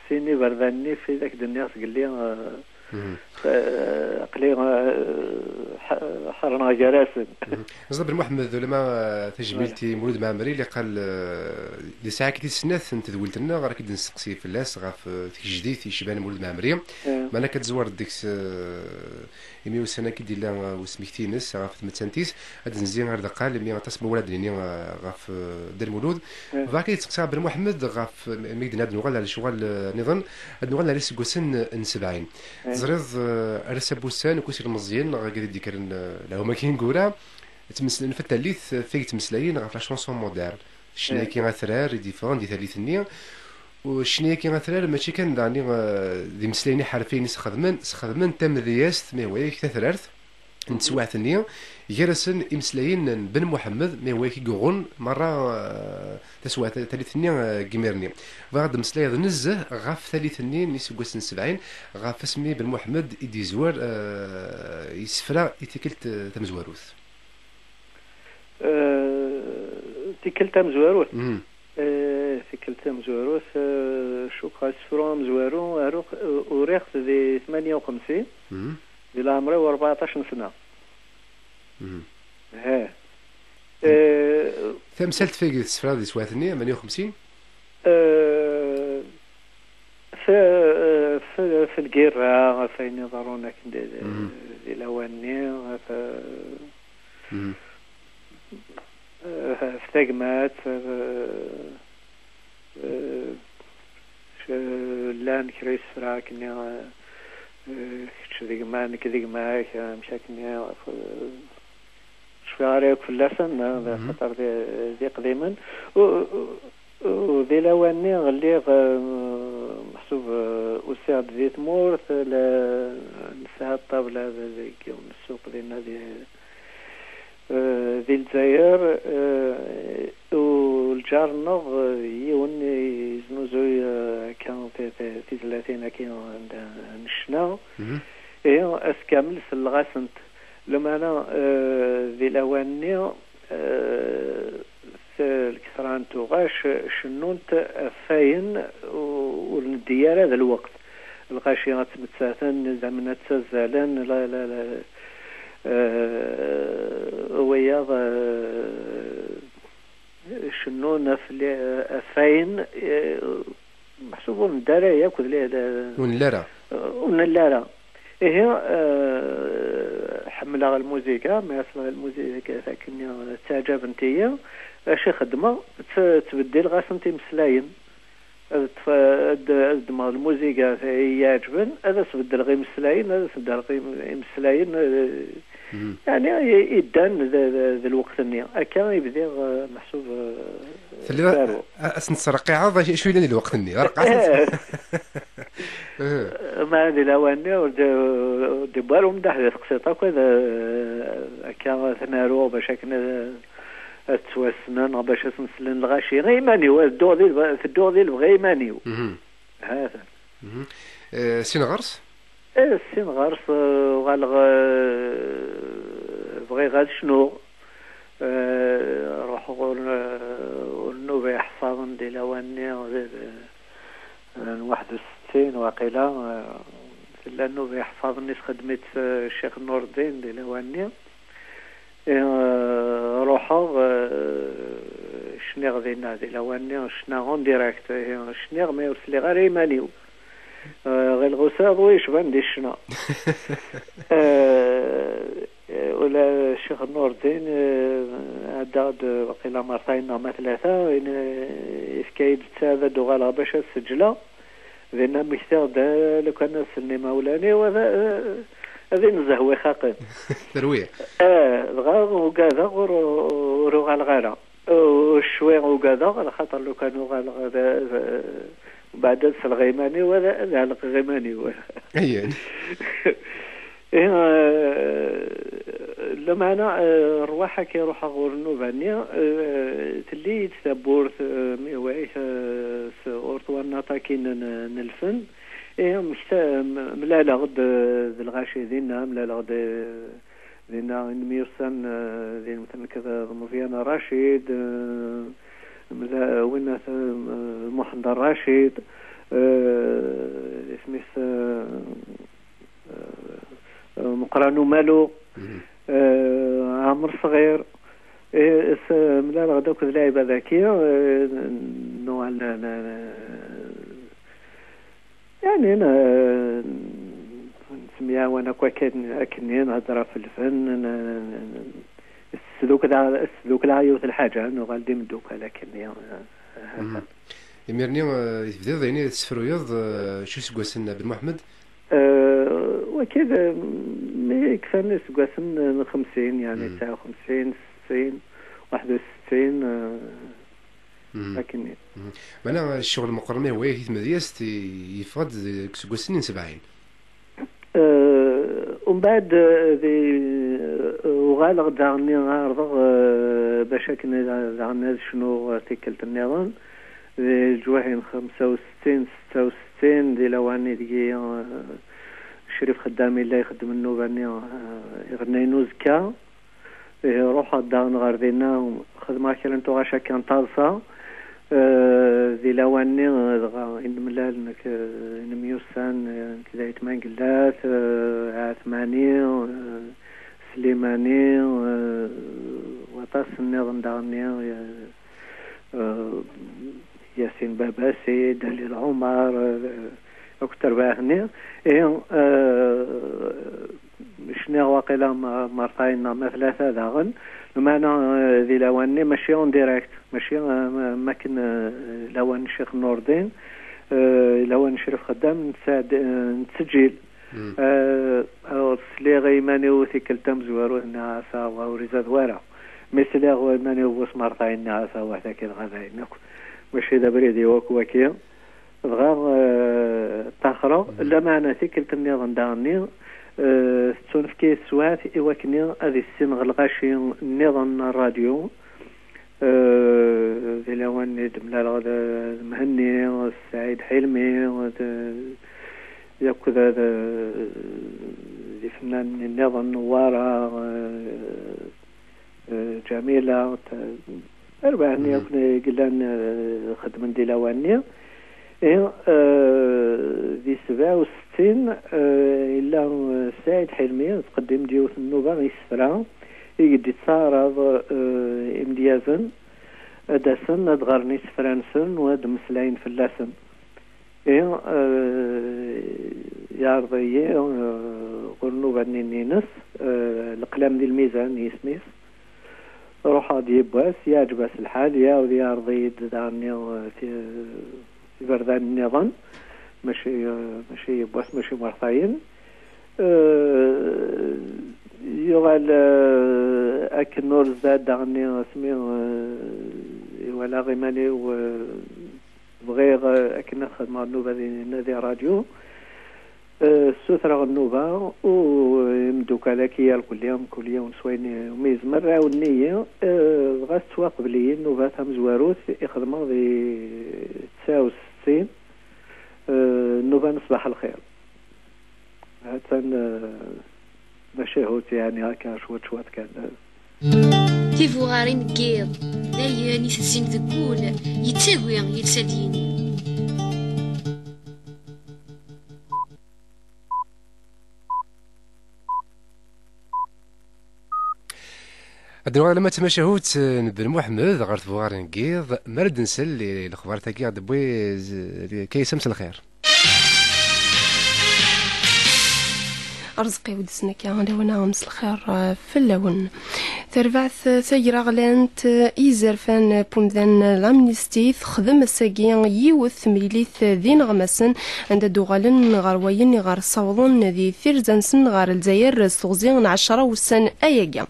sin iberdan-nni f-, i d ak-d-nniɣ sgelli, eh, Mhm. Eh, aql-i, eh, ḥ-, ḥerneɣ gar-asen. Mhm. Ẓabel Muḥemmed, ulama, eh, tajmilt i Mulud Mɛemmri, li qal, eh, di ssaɛa-agi tis snat n tedwilt-nneɣ, ara k-id-nesteqsi fell-as ɣef, eh, tgejdit yecban Mulud Mɛemmri. Eh. Meɛna akka tezwar deg-s, eh, imi ussan-agi d-illa, eh, usmekti-ines ɣef tmettant-is, ad d-nezzi ar deqqal, imi aṭas n wawal ad d-nini, eh, ɣef, eh, Dda Lmulud. Eh. Bɣiɣ ad k-id-steqsiɣ a Ben Muḥemmed ɣef, eh, mi i d-nenna ad nuɣal ar lecɣal, eh, nniḍen, ad nuɣal ar iseggasen, eh, n sebɛin. Eh. Teẓriḍ, eh, ar ass-a n wussan, akk s ilmeẓyen, neɣ agad i d-yekkren, eh, lehwa-agi ineggura, ttmeslayen ɣef tallit, eh, ɣef ay ttmeslayen ɣef la chanson moderne. Ccna-agi atrar i d-yeffɣen di tallit-nni. U ccna-agi atrar mačči kan daɣen, eh, d imeslayen iḥerfiyen i sxedmen, sxedmen tamedyazt, ma hwa yak tatrart n teswiɛt-nni, gar-asen imeslayen n Ben Muḥemmed, ma hwa yak i yuɣen merra, eh, taswiɛt, tallit-nni, eh, n yimir-nni. Bɣiɣ ad d-temmeslayeḍ nezzeh ɣef tallit-nni n iseggasen sebɛin, ɣef asmi Ben Muḥemmed i d-yezwar, eh, isefra i tikkelt, eh, tamezwarut. Eh, tikkelt tamezwarut. Mhm. Eh, tikkelt tamezwarut, eh, cukkeɣ asefru amezwaru, aru-, uriɣ-t di tmanya u xemsin, mhm, di leɛmer-iw rbeɛṭac n sna. Mhm. He. Eh, tamsalt f-, tessefra di teswiɛt-nni, tmanya u xemsin? Eh, f-, f-, f lgirra, ɣef ayen iḍerrun akken di, di, mhm, di lawan-nni, ɣef, mhm, eh, f tagmat, eh, eh, c-, llan kra isefra akken, eh, eh, kečč d gma, nekk d gma-k, amek akken, eh, ɣef, eh, cfiɣ ara yakk fell-asen, eh, mhm, xaṭer d, d iqdimen. U, u, u di lawan-nni lliɣ, eh, meḥsub, eh, usiɣ-d di tmurt, la, nesɛa ṭṭabla d-, deg yiwen n ssuq dinna di, eh, di Lezzayer, eh, u lǧar-nneɣ, eh, yiwen yeznuzuy, eh, akka ti-, ti-, tizlatin-agi n, n ccna. Mhm. Ihi, ass kamel selleɣ-asent. Lameɛna, eh, di lawan-nni, eh, s-, lkesra n tuɣac cennunt ɣef wayen u-, ur neddi ara d lweqt. Lɣaci ad ttmettaten, idammen ad ttazzalen, la, la, la, eh, wiyaḍ, eh, cennun ɣef li-, ɣef wayen, eh, meḥsub ur nedda ara yakk d li-, li-, ur nelli ara. Ur nelli ara. Ihi, eh, ḥemmleɣ lmuzika, mi asleɣ lmuzika akken ttaɛǧabent-iyi, acu i xeddmeɣ? Tt-, ttbeddileɣ-asent imeslayen. Ad ṭṭf-, ad, ad ddmeɣ lmuzika i yi-iɛeǧben, ad as-beddleɣ imeslayen, ad as-beddleɣ im-, imeslayen, eh, mhm, yeɛni, i, i ddan d, d, d lweqt-nni. Akka i bdiɣ, eh, meḥsub, eh, telliḍ a, a, asen-tettreqqiɛeḍ acu, acu yellan di lweqt-nni, d areqqas. Eh. Eh. Ma di lawan-nni ur d-, ur d-iwwi ara umdaḥ di teqsiṭ akk ad, eh, akka ad ten-aruɣ bac akken ad, ad ttwassnen, neɣ bac ad sen-slen lɣaci. I iman-iw, ad dduɣ di leb-, tedduɣ di lebɣi i iman-iw. Mhm. Ha-t-an. Mhm. Eh, sin ɣer-s? Eh, sin ɣer-s, eh, uɣaleɣ, eh, bɣiɣ ad cnuɣ. Eh, ruḥeɣ ur, ur nuba iḥeffaḍen di lawan-nni, di, di, n waḥed u settin waqila, eh, tella nnuba iḥeffaḍen i sxedmet, eh, Ccix Nureddin di lawan-nni. Eh, ruḥeɣ, eh, cniɣ dinna, di lawan-nni, ccna en direct. Eh, cniɣ, mi ur sliɣ ara iman-iw. Eh, ɣileɣ usiɣ-d wi yecban di ccna. Eh, eh, ula Ccix Nureddin, eh, ɛeddaɣ-d, eh, waqila mertayen neɣ ma tlata, in-, yefka-yi-d ttɛad ad d-uɣaleɣ bac ad seǧleɣ. Dinna mmektiɣ-d, eh, lukan ad slen imawlan-iw, ad, eh, ad inzeh wixaqen. Terwi. Eh, dɣa ugadeɣ ur, ur uɣaleɣ ara. U-, ccwi ugadeɣ, lxaṭer lukan uɣaleɣ ad, ad, mbeɛd ad selɣeɣ iman-iw, ad, ad ɛelqeɣ iman-iw. Ayen. Ihi, eh, lameɛna, eh, rrwaḥ akka i ruḥeɣ ɣur nnuba-nni, eh, telli-yi-d tawwurt, eh, mi hwa-yak, eh, s-, ɣur twannaṭ akkin n, n lfen. Ihi, mmekta-, m-, mlaleɣ-d, eh, d lɣaci dinna, mlaleɣ-d, eh, dinna i nemyussan, eh, din, nekk d, d Meẓyan Racid, eh, mla-, winna, eh, Muḥend Racid, eh, isem-is, eh, Meqqran Umalu, eh, Ɛmer Ṣɣir. Eh, s-, mlaleɣ-d akked lɛibad-agi, eh, nuɣal n-, n-, n-, yani, n-, nettemyawan akk akken, akkenni, nhedder ɣef lfen, n-, n-, n-, sdukleɣ, sdukleɣ yiwet lḥaǧa, nuɣal d imeddukal akkenni, eh, Mhm. Imir-nni, eh, i tebdiḍ, yani, tessefruyeḍ, eh, acu iseggasen a Ben Muḥemmed? Eh, wagi d, mi kfan iseggasen n xemsin, yani, Mm. tesɛa u xemsin, settin, waḥed u settin, eh, Mm. akkenni. Mm. Meɛna ccɣel meqqren i hwayit i tmedyazt, i-, yeffeɣ-d deg iseggasen n sebɛin. Eh, umbeɛd, eh, di, eh, uɣaleɣ-d daɣen ɛerḍeɣ, eh, bac akken da-, daɣen ad cnuɣ, eh, tikkelt nniḍen. Di leǧwahi n xemsa u settin, setta u settin, di lawan ideg, eh, Crif Xeddam yella ixeddem nnuba-nni, eh, iɣennayen uzekka. Ihi ruḥeɣ daɣen ɣer dinna, xedmeɣ kra n tuɣac akka n taḍsa. Eh, di lawan-nni, eh, dɣa i nemlal nekk, eh, i nemyussan, eh, nekk d Ayt Mangellat, eh, Ɛetmani, eh, Slimani, eh, waṭas nniḍen daɣen-nni, eh, eh, Yasin Babasi, Dalil Ɛumar, eh, akked terbaɛt-nni. Ihi, eh, cniɣ waqila ma-, mertayen neɣ ma tlata daɣen. Lmeɛna, eh, di lawan-nni mačči en direct, mačči, eh, ma-, makken, eh, lawan n Ccix Nurdin, eh, lawan n Crif Xeddam, nettɛed-, eh, nettseǧǧil. Mm. Eh, alors, sliɣ i iman-iw tikkelt tamezwarut, nniɣ-as, "Ah, wa ur izad wara." Mi sliɣ i iman-iw bu smertayen, nniɣ-as, "Ah, wa, taki dɣa dayen akk. Mačči d abrid-iw akk waki." Dɣa, eh, ṭaxreɣ, Mm. lameɛna tikkelt nniḍen daɣenni, eh, tettunefk-iyi teswiɛt i wakken ad issineɣ lɣaci nniḍen n ṛṛadyu. Eh, di lawan i d-mlaleɣ d, d Mhenni, d Saɛid Ḥilmi, d, yakk d, d, d ifennanen nniḍen, Newwara, eh, eh, Ǧamila, t-, arbaɛ-nni Mhm. akk i yellan, eh, xeddmen di lawan-nni. Ihi, eh, di sebɛa u settin, eh, yella, eh, Saɛid Ḥilmi, yettqeddim-d yiwet n nnuba n yisefra, i d-yettaɛraḍ, eh, imedyazen ad d-asen ad ɣren isefra-nsen u ad d-mmeslayen fell-asen. Ihi, eh, yeɛreḍ-iyi, eh, ɣer nnuba-nni-ines, eh, Leqlam di lmizan yisem-is. Ruḥeɣ-d yiwwas, yeɛǧeb-as lḥal, iɛawed yeɛreḍ-iyi-d daɣen, eh, ti-, iberdan nniḍen, mačči, eh, mačči yiwwas, mačči mertayen. Eh, yuɣal, eh, akken ur zad daɣen asmi, eh, iwala iman-iw, eh, bɣiɣ, eh, akken ad xedmeɣ nnuba di, di ṛṛadyu. Eh, ssutreɣ nnuba, u imeddukal-agi irkelli, mkul yiwen s wayen umi yezmer, ɛawnen-iyi, eh, dɣa tettwaqbel-iyi nnuba tamezwarut i xedmeɣ di tesɛa u settin, eh, nnuba n Ṣbaḥ Lxir. Ha-tt-an, eh, tmacahut, yeɛni, akka cwiṭ cwiṭ kan. Tibuɣarin n yiḍ, d ayen i tezzin deg wul, yettagi yelsa-d yini. Ad nuɣal alamma d tamacahut, eh, n Ben Muḥemmed ɣer tbuɣarin n yiḍ, mi ara d-nsel i lexbar-agi ɣ-d-tewwi, eh, Kaysa, mselxir. Arezqi Wudesnaka, lawan-a, mselxir, eh, fell-awen. Tarbaɛt tagraɣlant, eh, izerfan n umdan, l'Amnistie, texdem ass-agi yiwet temlilit d ineɣmasen, anda d-uɣalen ɣer wayen i ɣer ssawḍen di tirza-nsen ɣer Lezzayer s teɣzi n ɛecra wussan ayagi.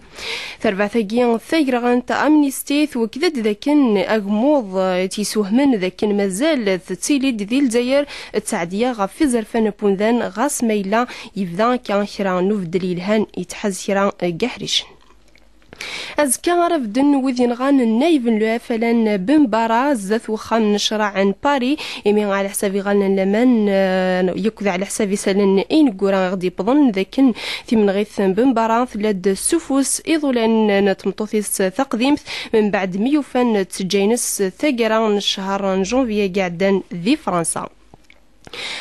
Tarbaɛt-agi tagraɣlant Amnesty twekked-d dakken agmuḍ, eh, i t-yeswehmen dakken mazal tettili-d di Lezzayer ttɛedya ɣef izerfan n umdan, ɣas ma yella yebda akka kra n ubeddel yelhan, yettḥaz kra n yiḥricen. Azekka ara bedden wid yenɣan nnayen n l'E F L N Bembara zdat wexxam n ccreɛ n Paris, imi ɛla ḥsab iɣallen n laman, eh, yakk d ɛla ḥsab isallen ineggura i ɣ-d-yewwḍen, d akken timenɣit n Bembara tella-d s ufus iḍulan n tmeṭṭut-is taqdimt, mbeɛd mi ufan ttejja-ines taggara n ccher n janvier i iɛeddan di Fransa.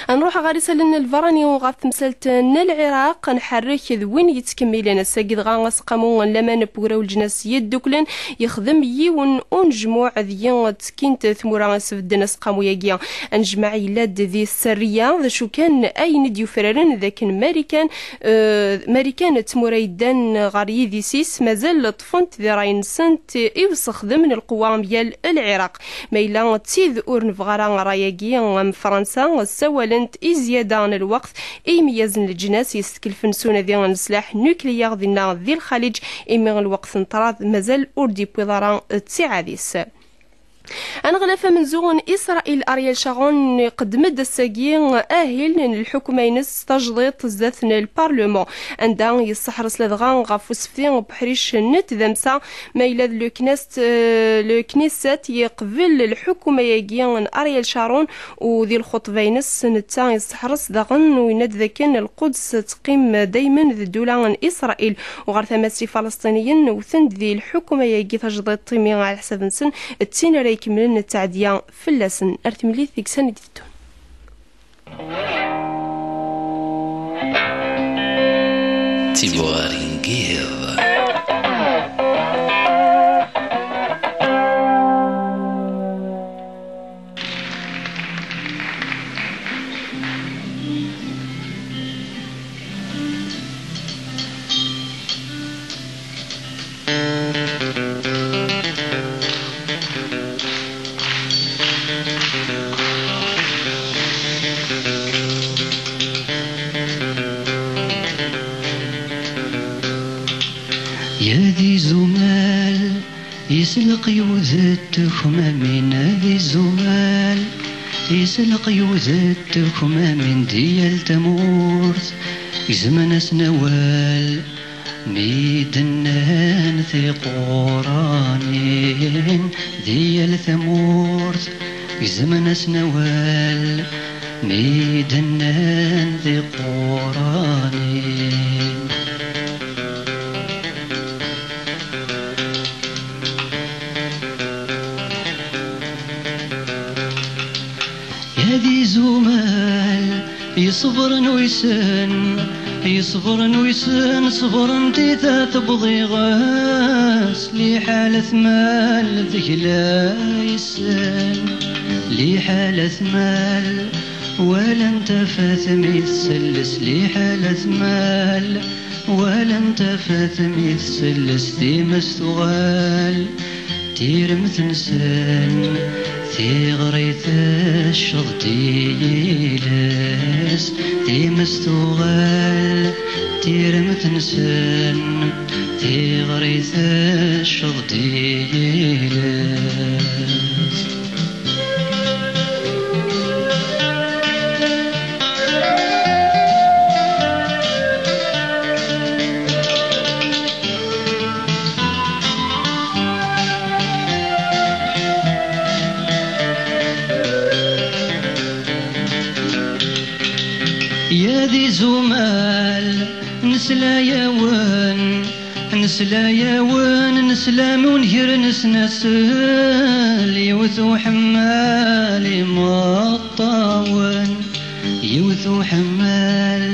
Nruḥ ɣer isallen n lbarani ɣef temsalt n Lɛiraq, nḥerrek d win yettkemmilen. Ass-agi dɣa, aseqqamu n laman n Wegrawel n Leǧnas Yedduklen yexdem yiwen unejmuɛ deg-i ttekkint tmura isbedden aseqqamu-agi. Anejmaɛ yella-d di Sserriya, d acu kan ayen i d-yufraren d akken Marikan, eh, Marikan d tmura yeddan ɣer yidis-is mazal ṭṭfent di ṛṛay-nsent i usexdem n lqewwa mgal Lɛiraq. Ma yella d tid ur nebɣi ara ṛṛay-agi am Fransa, ssawalent i zzyada n lweqt i yimeyyazen n leǧnas yeskelfen s unadi n leslaḥ nukliyaṛ dinna di Lxaliǧ, imi lweqt n ṭṭrad mazal ur d-yewwiḍ ara ttiɛad-is. Aneɣlaf amenzu n Isṛayil Ariel Sharon iqeddem-d ass-agi ahil n lḥukma-ines tajdiṭ zdat n lparluma, anda yesseḥres ladɣa ɣef usefti n uḥric n tdamsa. Ma yella d le Knesset, eh, le Knesset yeqbel lḥukma-agi n Ariel Sharon, u di lxuṭba-ines netta yesseḥres daɣen u yenna-d dakken Lquds teqqim daymen d ddula n Isṛayil, u ɣer tama-s Ifalesṭiniyen wten-d di lḥukma-agi tajdiṭ imi ɛla ḥsab-nsen d tin ara ikemmlen ttaɛdiya fell-asen. Ar timlilit deg sani d-teddun. Tibuɣarin n yiḍ. Yad izumal, yesleq yuded tukmamin, ad izumal, yesleq yuded tukmamin di yal tamurt, gezmen-asen awal, mi d-nnan tiquranin di yal tamurt, gezmen-asen awal, mi d-nnan tiquranin. Ad izumal, yesbren uysen, yesbren uysen, sbren tita tebḍiɣes, liḥala tmal tegla yes-sen, liḥala tmal, walan tafat mi tselles, liḥala tmal, walan tafat mi tselles, times tuɣal, tiremt-nsen, tiɣri tecceḍ-d i yiles, times tuɣal, tiremt-nsen, tiɣri tecceḍ-d i yiles. Yad izumal, nesla-yawen, nesla-yawen, nesla mi unger nesnasel, yiwet uḥemmal imeṭṭawen, yiwet uḥemmal,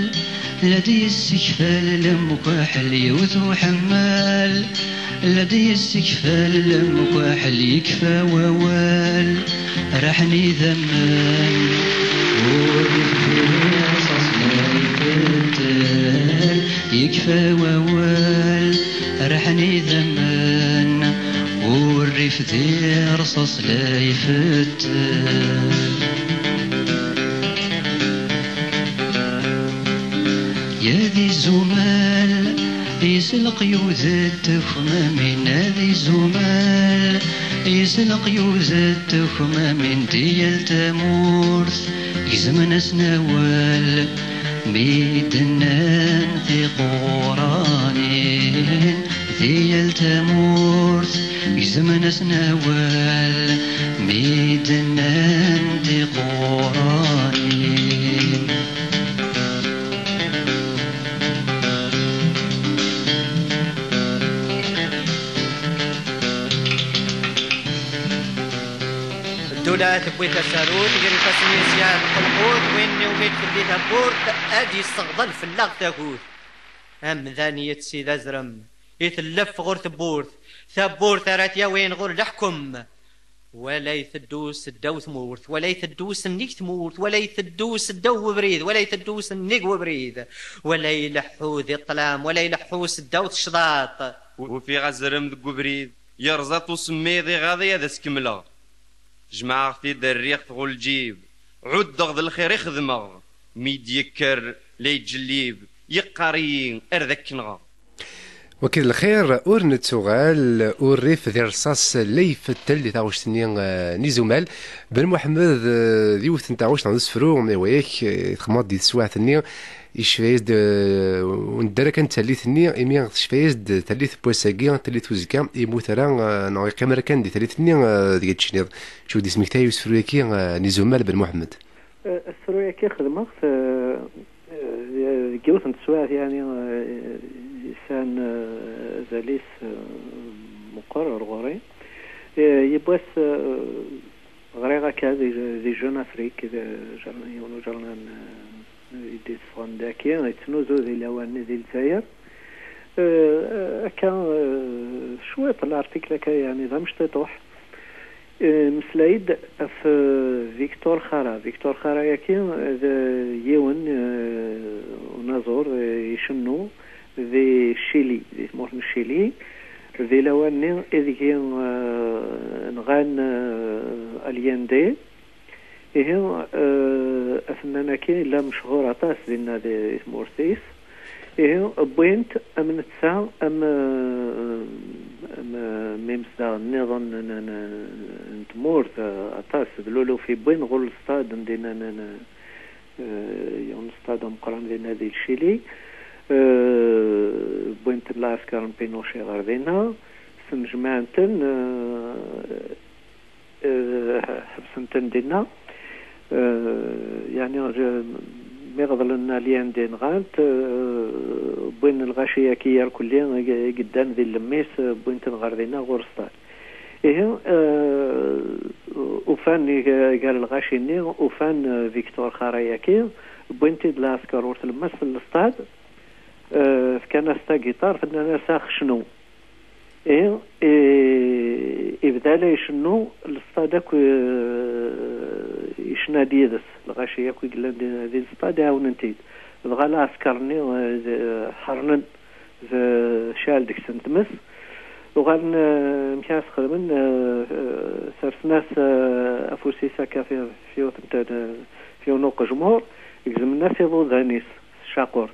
la d-yessekfal lemkaḥel, yiwet uḥemmal, la d-yessekfal lemkaḥel, yekfa wawal, raḥen idammen, ur ifdir ṣaṣla ifetten, yekfa wawal, raḥen idammen, ur ifdir ṣaṣla ifetten. Yad izumal, yesleq yuded tukmamin, ad izumal, yesleq yuded tukmamin di yal tamurt, gezmen-asen awal, mi d-nnan tiquranin di yal tamurt, gezmen-asen awal, mi d-nnan tiquranin. Ddula Tewwi tasarut, gar ifassen-is yar lqelqut, win iwumi d-telli tawwurt, ad yesseɣḍel fell-aɣ tagut. Amdan yettsi d azrem, itellef ɣur tewwurt, tawwurt ara t-yawin ɣur leḥkem. Wala iteddu seddaw tmurt, wala iteddu sennig tmurt, wala iteddu seddaw webrid, wala iteddu sennig webrid, wala ileḥḥu di ṭṭlam, wala ileḥḥu seddaw tecḍaṭ. Ufiɣ azrem deg ubrid, yerẓa-t usemmiḍ, iɣaḍ-iyi ad as-kemmleɣ. Jemɛeɣ-t-id, rriɣ-t ɣur lǧib, ɛuddeɣ d lxir i xedmeɣ. Mi d-yekker la yettjellib, yeqqar-iyi ar d ak-nɣeɣ. Waki d lxir, ur nettuɣal, ur rif di rṣas la ifettel di taɣect-nni, eh, n izumal. Ben Muḥemmed, eh, d yiwet n taɣect neɣ d usefru, ma iwa-yak, eh, txedmeḍ di teswiɛt-nni, yecfa-yas-d, eh, ur nedder ara kan d tallit-nni, imi tecfa-yas-d tallit n wass-agi, tallit uzekka, yemmut ara, eh, neɣ yeqqim ara kan di tallit-nni, eh, deg tecniḍ. Acu d-yesmekta i usefru-yaki, eh, n izumal Ben Muḥemmed? Eh, asefru-yaki xedmeɣ-t, eh, eh, deg yiwet n teswiɛt, yani, eh, yesɛan, eh, azal-is, eh, meqqer ɣer ɣur-i. Eh, yiwwas, eh, ɣriɣ akka di, di Jeune Afrique, di, jer-, yiwen ujernan, eh, i d-yesseffɣen daki, yettnuzu di lawan-nni di Lezzayer. Eh, akka, eh, cwiṭ l'article akka, yani, d amecṭiṭuḥ. Eh, meslay-d ɣef, eh, Victor Jara. Victor Jara-yaki, eh, d yiwen, eh, unaẓur, eh, icennu di Chili, di tmurt n Chili, di lawan-nni ideg, eh, nɣan, eh, Allende. Ihi, eh, afennan-agi yella mechuṛ aṭas dinna di, di tmurt-is. Ihi, wwin-t am netta, am, eh, am, eh, am imezdaɣen nniḍen n, n, n, n tmurt, eh, aṭas d luluf i wwin ɣur lestad n dinna n, n, eh, yiwen lestad ameqqran dinna di Lcili. Eh, wwin-t lɛesker n Pinochet ɣer dinna, snejmaɛen-ten, eh, eh, ḥebsen-ten dinna. Eh, yani, eh, mi ɣeḍlen Allende nɣan-t, eh, wwin lɣaci-yaki irkelli i, i yeddan di llemmis, eh, wwin-ten ɣer dinna ɣur sṭal. Ihi, eh, ufan i, gar lɣaci-nni, ufan, eh, Victor Jara-yaki, wwin-t-id lɛesker ɣur tlemmast n lestad, eh, fkan-as tagiṭart, nnan-as: "Ax cnu." Ihi, i, ibda la icennu, lestad akk, eh, icna-d yid-s, lɣaci akk i yellan di, di lestad ɛawnen-t-id. Dɣa lɛesker-nni, eh, d-, ḥernen, d-, tecɛel deg-sen tmes. Uɣalen, eh, amek ara s-xedmen, eh, eh, sersen-as, eh, afus-is akka fi, fi yiwet n t-, fi yiwen uqejmur, gezmen-as iḍudan-is s tcaqurt.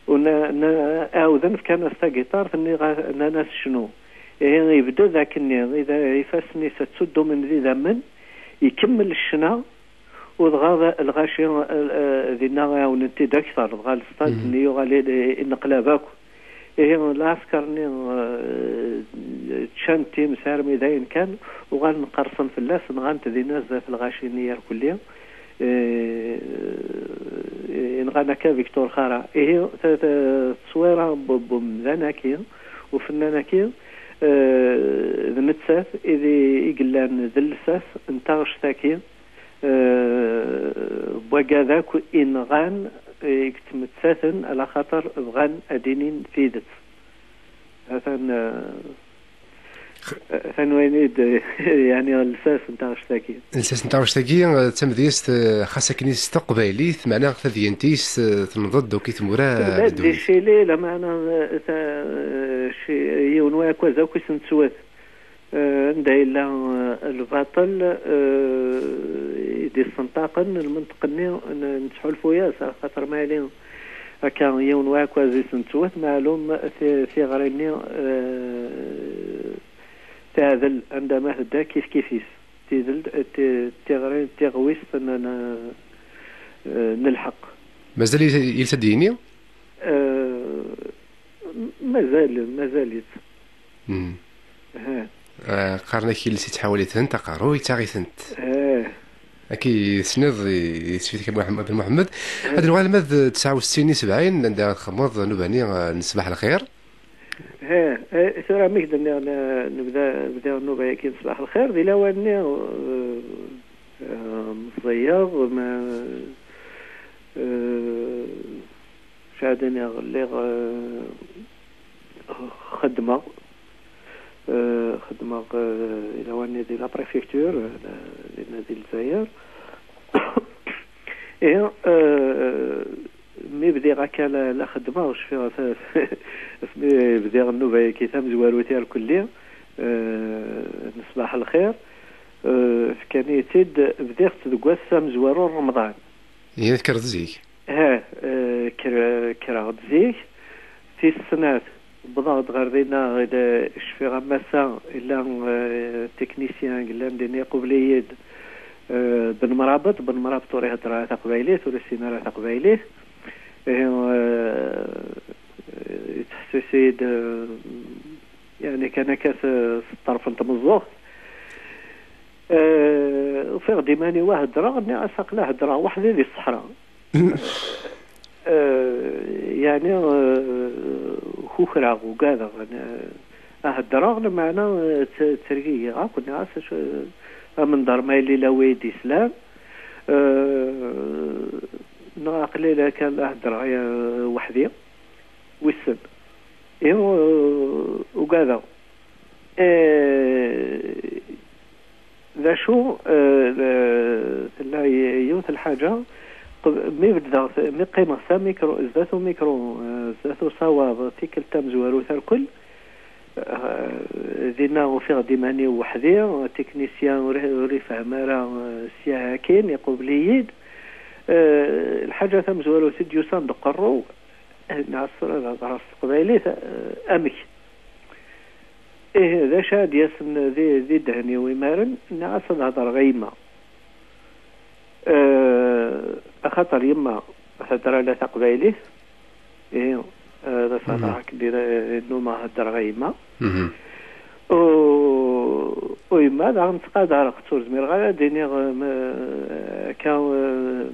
U na-, na-, ɛawden fkan-as tagiṭart, nniɣ-, nnan-as cnu. Ihi yebded akkenni, ida-, ifassen-is ttuddumen d idammen, ikemmel ccna, u dɣa d-, lɣaci, eh, dinna ɛawnen-t-id akter, dɣa lestad-nni yuɣal i, i, ineqlab akk. Ihi lɛesker-nni, eh, ččan times armi d ayen kan, uɣalen qersen fell-as, nɣan-t dinna zdat lɣaci-nni irkelli. Eh, yenɣan akka Victor Jara. Ihi, ta-, ta-, tteswira n bu-, n umdan-agi, ufennan-agi, eh, d nettat i d, i yellan d llsas n taɣect-agi, eh, n wagad akk i nɣan, eh, i yettmettaten, ala xaṭer bɣan ad inin tidet. Atan, eh, atan wayen i d, yani, lsas n taɣect-agi. Lsas n taɣect-agi, eh, d tamedyezt, eh, xas akken-is taqbaylit, meɛna tadyant-is, eh, tenḍed akk i tmura n ddunit. Di Cili, lameɛna, eh, ta-, eh, ci-, yiwen wayakk akk i s-nettwet. Eh, anda yella, eh, lbaṭel, eh, i d-issenṭaqen lmenṭeq-nni, n-, nettḥulfu-yas, axaṭer ma yili akka yiwen waɛekkaz i s-nettwet, meɛlum ti-, tiɣri-nni, eh, teɛdel anda ma tedda kifkif-is. Tidel, ti-, tiɣri, tiɣwist n, n, eh, n lḥeqq. Mazal il-, ilsa d-yini? Eh, mazal, mazal-itt. Mhm. Aha. Eh, qqaren-ak iles yettḥawal-itent, aqerru yettaɣ-itent. Eh. Akka i tesniḍ, i, i tesfit-ik a Muḥem-, a Ben Muḥemmed. Eh. Ad nuɣal ma d tesɛa u settin i sebɛin, anda ara txedmeḍ nnuba-nni, eh, n Ṣbaḥ Lxir. Eh, eh, tura mi k-d-nniɣ n-, nebda, bdiɣ nnuba-agi n ṣṣbaḥ lxir, di lawan-nni, eh, eh, meẓẓiyeɣ, ma, eh, acu ad iniɣ, lliɣ, eh, xeddmeɣ, eh, xeddmeɣ, eh, di lawan-nni di la préfecture, eh, dinna di Lezzayer. Et, eh, mi bdiɣ akka la, la xeddmeɣ, cfiɣ, asmi bdiɣ nnuba-agi tamezwarut irkelli, eh, n ṣṣbaḥ lxir, eh, fkan-iyi-tt-id, bdiɣ-tt deg wass amezwaru n Remḍan. Ihi tekkreḍ zik? Ha, eh, kker-, kkreɣ-d zik. Tis snat, wwḍeɣ-d ɣer dinna, ila, cfiɣ am ass-a, illa, eh, technicien yellan dinna iqubel-iyi-d, eh, Ben Mrabeṭ. Ben Mrabeṭ ur ihedder ara taqbaylit, ur issin ara taqbaylit. Ihi, eh, yettḥessis-iyi-d, eh, yeɛni kan akka s, s ṭṭerf n tmeẓẓuɣt. Eh, ufiɣ-d iman-iw a heddreɣ, nniɣ-as aql-i heddreɣ weḥd-i di ṣṣeḥra. Eh, yeɛni, eh, kukreɣ, ugadeɣ, eh, a heddreɣ, lameɛna, eh, tt-, ttergigiɣ akk, nniɣ-as acu, amendeṛ ma yella illa wi d-islan, eh, neɣ aql-i la kan la heddreɣ, eh, weḥd-i, wissen. Ihi, eh, ugadeɣ. Eh, d acu, eh, d-, tella y-, yiwet n lḥaǧa, qb-, mi beddeɣ, mi qqimeɣ s amikru, zdat umikru, eh, zdat usawaḍ, tikkelt tamezwarut arkel, eh, dinna ufiɣ-d iman-iw weḥd-i, tiknisyan ur, ur ifehhem ara, eh, sya akin, iqubel-iyi-d. Eh, lḥaǧa tamezwarut i d-yusan d uqerru, eh, nniɣ-as tura ad hedreɣ s teqbaylit, eh, amek? Ih, d acu ad d-yasen di, di ddehn-iw imaren? Nniɣ-as ad hedreɣ i yemma. Eh, axaṭer yemma thedder ala taqbaylit. Ih, eh, d acu ad hedreɣ akken i, i nnumeɣ heddreɣ i yemma. U, u yemma daɣen ttqadareɣ-tt, ur zmireɣ ara ad d-iniɣ, eh, ma, akka, eh,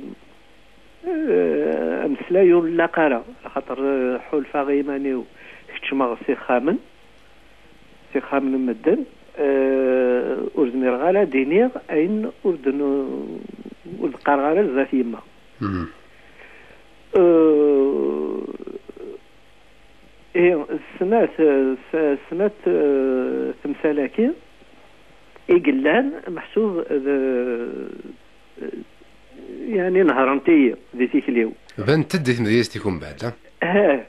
Eh, ameslay ur nlaq ara, axaṭer, eh, ḥulfaɣ i iman-iw keččmeɣ s ixxamen, s ixxamen n medden, eh, ur zmireɣ ara ad d-iniɣ ayen ur d-, ur d-qqareɣ ara zdat yemma. Eh, eh, snat, eh, s-, snat, eh, temsal-agi i yellan, meḥsub d, yeɛni nehṛent-iyi di tikli-w. Banent-d di tmedyazt-ik umbeɛd, ha? Eh,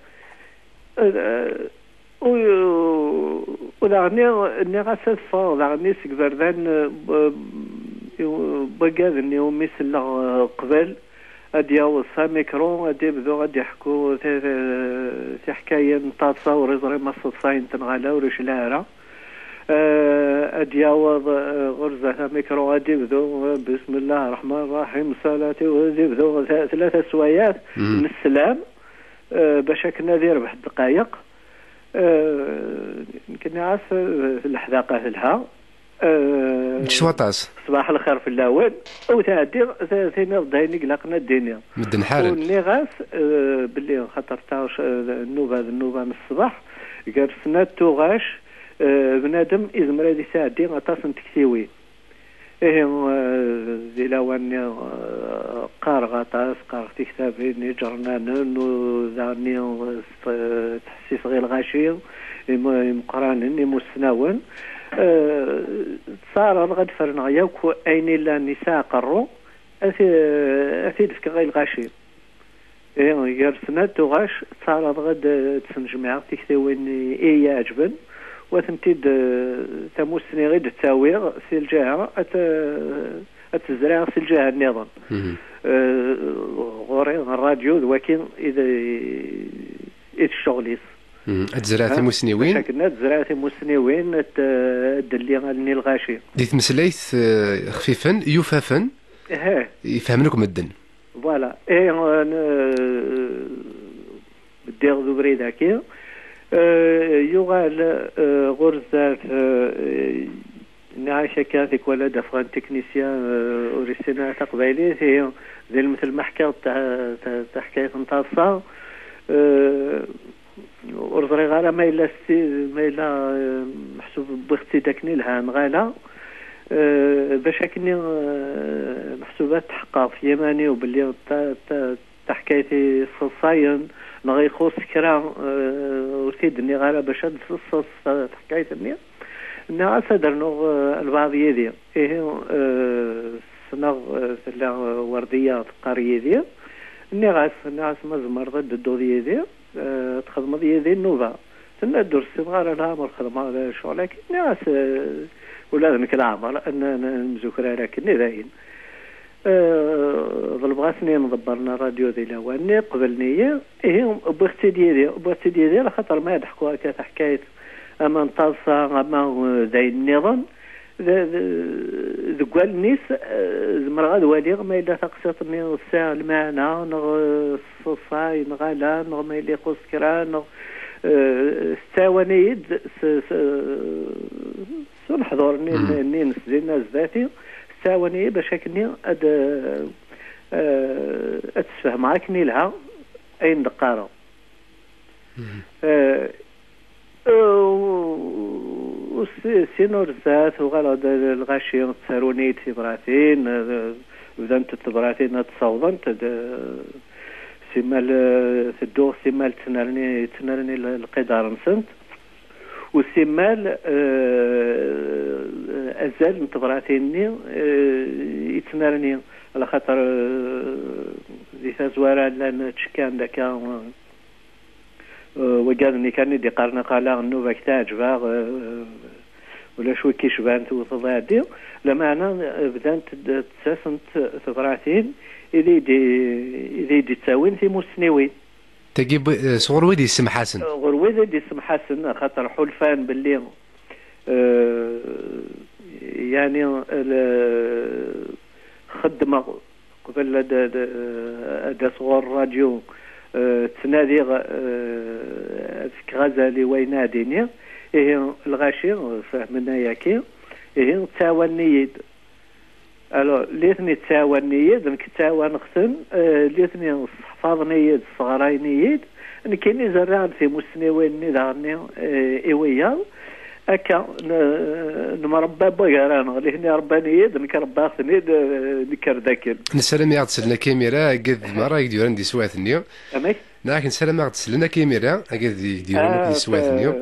eh, u, u daɣen nniɣ-as ad ffɣeɣ daɣen seg iberdan, eh, b-, b-, wagad-nni umi selleɣ, eh, qbel, ad d-yaweḍ s amikru, ad d-ibdu ad d-iḥku ti-, ti-, tiḥkayin n taḍsa, ur iẓri ma sseḍsayent neɣ ala, ur icliɛ ara. Eh, ad d-yaweḍ, eh, ɣur zdat amikru, ad d-ibdu, eh, bismillah ṛṛeḥman ṛṛaḥim, ṣṣalati, ad d-ibdu ta-, tlata sswayat n sslam, eh, bac akken ad irbeḥ ddqayeq. Eh, nekk nniɣ-as, eh, leḥdaqa telha. Eh, Mačči s waṭas. Ṣbaḥ lxir fell-awen. U tɛeddiḍ, t-, tiniḍ-d ayen i ilaqen ad d-tiniḍ. Medden ḥaren. U nniɣ-as, eh, belli xaṭer taɣec-, eh, nnuba d nnuba n ṣṣbeḥ, gar snat tuɣac, eh, bnadem izmer ad isɛeddi aṭas n tektiwin. Ihi, eh, di lawan-nni, eh, qqareɣ aṭas, qqareɣ tiktabin iǧernanen, u daɣen-nni, eh, ttḥessiseɣ i lɣaci, im-, imeqqranen, imussnawen. Eh, ttɛaraḍeɣ ad ferneɣ yakk ayen illan yesɛa aqerru, ad t-, ad t-id-fkeɣ i lɣaci. Ihi, gar snat tuɣac, ttɛaraḍeɣ ad d-, ad d-snejmiɛeɣ tiktiwin i, i yi-iɛeǧben, u ad tent-id, eh, tamussni i d-ttawiɣ si lǧiha, ad t-, ad tt-zriɛeɣ si lǧiha nniḍen. Eh, ɣur-i ṛṛadyu d waki i d, i d ccɣel-is. Ad tezreɛ timussniwin? Akken ad tezreɛ timussniwin, ad, ad d-telli allen i lɣaci. Di tmeslayt, eh, xfifen, yufafen, yefhmen akk medden. Voilà. Et, euh, ne-, ddiɣ d ubrid-agi. Euh, yuɣal, euh, ɣur zdat, euh, nniɣ-ak akka, tikwal ad d-afɣen techniciens, euh, ur issin ara taqbaylit, ihi d lmetl ma ḥkiɣ ta-, ta-, taḥkayt n taḍsa, euh, Ur ẓriɣ ara ma yella s ti-, ma yella, eh, meḥsub wwiɣ-tt-id akken ilha neɣ ala. Eh, bac akkenni, eh, meḥsub ad tḥeqqeɣ f yiman-iw belli ta-, ta-, taḥkayt i ṣṣeṣṣayen neɣ ixuṣ kra, eh, ur t-id-nniɣ ara bac ad d-teṣṣeṣ ta-, taḥkayt-nni. Nniɣ-as ad rnuɣ, eh, lbaɛḍ yid-i. Ihi, eh, ssneɣ, eh, tella, eh, Werdiya teqqar yid-i. Nniɣ-as, nniɣ-as ma tzemreḍ ad d-tedduḍ yid-i, eh, txedmeḍ yid-i nnuba. Tenna-d ur ssineɣ ara leɛmer xedmeɣ ccɣel-agi. Nniɣ-as, eh, ula d nekk leɛmer, ad n-, n-, nemzuker ara akken, i dayen. Eh, ḍelbeɣ-asen i yimḍebbren n ṛṛadyu di lawan-nni, qeblen-iyi. Ihi, wwiɣ-tt-id yid-i, wwiɣ-tt-id yid-i, axaṭer ma ad ḥkuɣ akka taḥkayt, ama n taḍsa, ama, eh, d ayen nniḍen, d-, d-, deg wallen-is, eh, zemreɣ ad waliɣ ma yella taqsiṭ-nni tesɛa lmeɛna, neɣ, eh, teṣṣeṣṣay, neɣ ala, neɣ ma yella ixuṣ kra, neɣ, eh, tettɛawan-iyi-d s, s, s uneḥḍur-nni, nni-ines dinna zdat-i, tettɛawan-iyi bac akkenni ad, eh, eh, ad sfehmeɣ akken ilha ayen d-qqareɣ. Eh, eh, u-, u-, si-, sin ur zdat, uɣaleɣ-d lɣaci ttarun-iyi-d tibratin, eh, bdant tebratin ad ssawḍent, eh, simmal, eh, tedduɣ, simmal ttnerni, ttnerni l-, lqidar-nsent. U simmal, eh, azal n tebratin-nni, eh, yettnerni, alaxaṭer, eh, di tazwara llan tcekkan d akka, eh, wigad-nni kan i d-iqqaren aqala nnuba-k teɛǧeb-aɣ, eh, ulac wi k-icban tewteḍ aɛeddi. Lameɛna, eh, bdant d-, ttasent tebratin i d-, i d-, i d-ittawin timussniwin. Tagi, eh, sɣur wid yessemḥasen. Ɣur wid i d-yessemḥasen, axaṭer ḥulfan belli, eh, yani, l-, xeddmeɣ qbel ad, ad, ad d-aseɣ ɣur ṛṛadyu, eh, ttnadiɣ, eh, ad fkeɣ azal i wayen ad d-iniɣ. Ihi, lɣaci fehmen ayaki. Ihi, ttɛawanen-iyi-d. Alors, litni ttɛawanen-iyi-d, nekk ttɛawaneɣ-ten, eh, litni sseḥfaḍen-iyi-d, sseɣrayen-iyi-d, nekkini zerreɣ-d timussniwin-nni daɣen-nni, eh, i wiyaḍ. Akka, n-, nemrebba n wagaraneɣ, litni rebban-iyi-d, nekk rebbaɣ-ten-id, eh, nekker d akken. Nessaram i aɣ-d-sellen akka imir-a, agad merra i d-yuran di teswiɛt-nni. Amek? Neɣ akken ssarameɣ d-sellen akka imir-a, agad i d-yuran akk di teswiɛt-nni. Ah,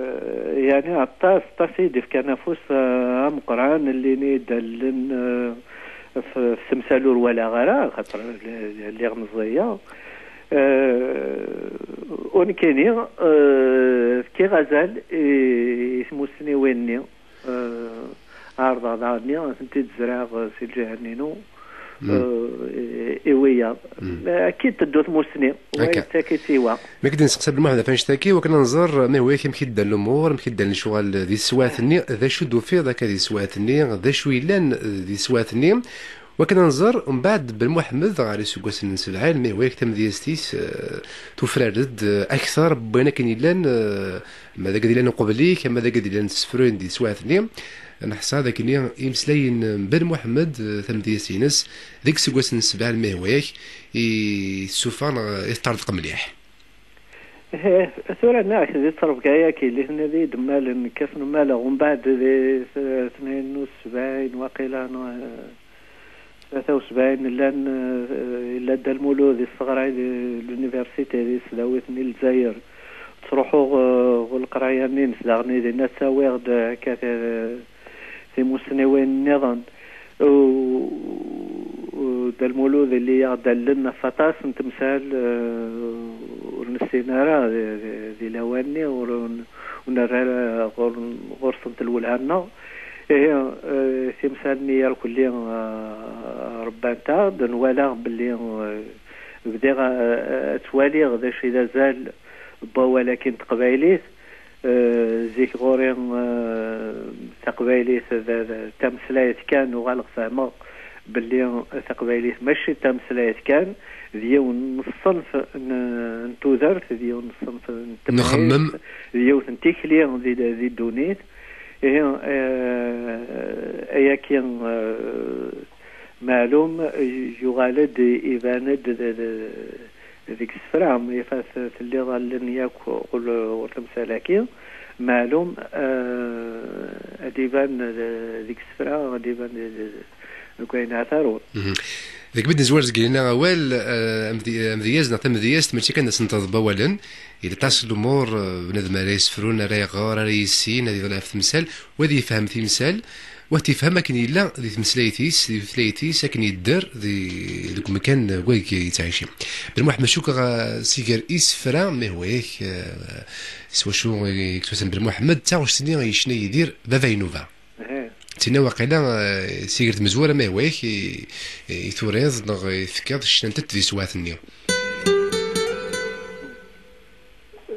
yani, aṭas, aṭas i d-ifkan afus, ah, ameqqran, llin i d-allen, ah, f-, f temsal ur walaɣ ara, xaṭer l-, lliɣ meẓẓiyeɣ. Ah, u nekkini, ah, fkiɣ azal i, i tmussniwin-nni. Eh, ɛerḍeɣ daɣen-nni, ad tent-id-zreɣ, eh, si lǧiha-nni-inu, eh, i, i wiyaḍ. Eh, akka i d-teddu tmussni, wa yettak-itt i wa. Mi k-d-nseqsa Belmuḥend ɣef annect-agi, wakken ad nẓer, ma yehwa-yak, amek i ddan lumuṛ, amek i ddan lecɣal di teswiɛt-nni, d acu d-tufiḍ akka di teswiɛt-nni, d acu yellan, eh, di teswiɛt-nni? Wakken ad nẓer, mbeɛd Belmuḥemmed ɣer iseggasen n sebɛin, ma yehwa-yak tamedyazt-is, eh, tufrar-d, eh, akteṛ n wayen akken yellan, eh, ma d agad yellan uqbel-ik, ama d agad yellan s tefruyin di teswiɛt-nni. Neḥṣa d akken imeslayen n Belmuḥemmed, eh, tamedyazt-ines, deg iseggasen n sebɛin, ma yehwa-yak, i tsufa neɣ i teṭṭerḍeq mliḥ. Eh, tura nniɣ-ak di ttrebga-agi, li tenna di d-mmalen, kkaten mmaleɣ, umbeɛd di t-, tnin u sebɛin, waqila, neɣ, eh, tlata u sebɛin, llan, eh, yella Dda Lmulud yesseɣray di l'université di tesdawit-nni n Lezzayer. Ttruḥuɣ, eh, ɣer leqraya-nni-ines daɣen, i dinna ttawiɣ-d, eh, akka, eh, timussniwin nniḍen. U, u Dda Lmulud illi aɣ-d-allen ɣef aṭas n temsal, eh, ur nessin ara di, di, di lawan-nni, ur, ur nerra ara ɣur-, ɣur-sent lwelha-nneɣ. Ihi, eh, timsal-nni irkelli, eh, rebbant-aɣ-d, nwala belli, eh, bdiɣ, eh, ad ttwaliɣ d acu i d azal n wawal-agi n teqbaylit. Eh, zik ɣur-i, eh, taqbaylit d, d tameslayt kan, uɣaleɣ fehmeɣ belli taqbaylit mačči d tameslayt kan, d yiwen n ṣṣenf n, n tudert, d yiwen n ṣṣenf n temɛict, d yiwet n tikli di, di ddunit. Ihi, eh, ayaki, eh, meɛlum, yuɣal-d, iban-d d, d, Deg isefra, mi fa-, t-, telliḍ allen yakk ɣur, ɣur temsal-agi, meɛlum, eh, ad iban, eh, deg isefra, ad iban, eh, deg wayen ara taruḍ. Mhm. Deg mi d-nezwar deg yina awal, eh, amedi-, amedyaz neɣ tamedyazt, mačči kan ad sen-teḍb awalen, yella aṭas n lumuṛ, eh, bnadem ara yesfrun, ara iɣer, ara yissin, ad iḍel ɣef temsal, u ad yefhem timsal, u ad t-yefhem akken yella di tmeslayt-is, di tutlayt-is, akken yedder di, deg umkan wag yettɛici. Ben Muḥemmed, cukkeɣ, eh, si gar isefra, ma ihwa-yak, eh, s wacu i yettwassen Ben Muḥemmed, d taɣect-nni i yecna Yidir, Baba Inuba. Aha. Tinna waqila, eh, si gar tmezwura, ma ihwa-yak, i, i turiḍ neɣ i tefkiḍ, ccnant-d di teswiɛt-nni.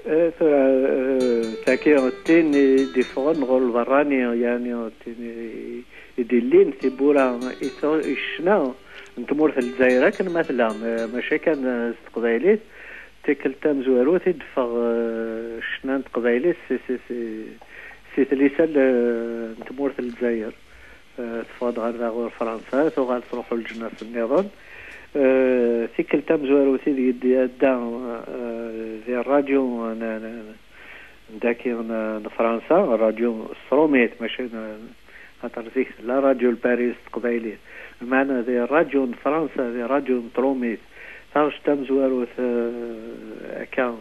Eh, tura, eh, tagi d tin i d-iffɣen ɣur lberrani, yani d tin i, i d-illin tiwwura i tu-, i ccna n tmurt n Lezzayer akken ma tella, eh, maca kan, eh, s teqbaylit, tikkelt tamezwarut i d-teffeɣ, eh, ccna n teqbaylit si, si, si, si tlisa, eh, n tmurt n Lezzayer. Eh, teffeɣ-d ɣer da ɣur Fransa, tuɣal truḥ ɣur leǧnas nniḍen. Eh, tikkelt tamezwarut ideg d-iɛedda, eh, di rradyu n, n, n daki n, n Fransa, rradyu s trumit, mačči n, xaṭer zik tella rradyu n Paris s teqbaylit. Meɛna di rradyu n Fransa, di rradyu n trumit, taɣect tamezwarut, eh, akka,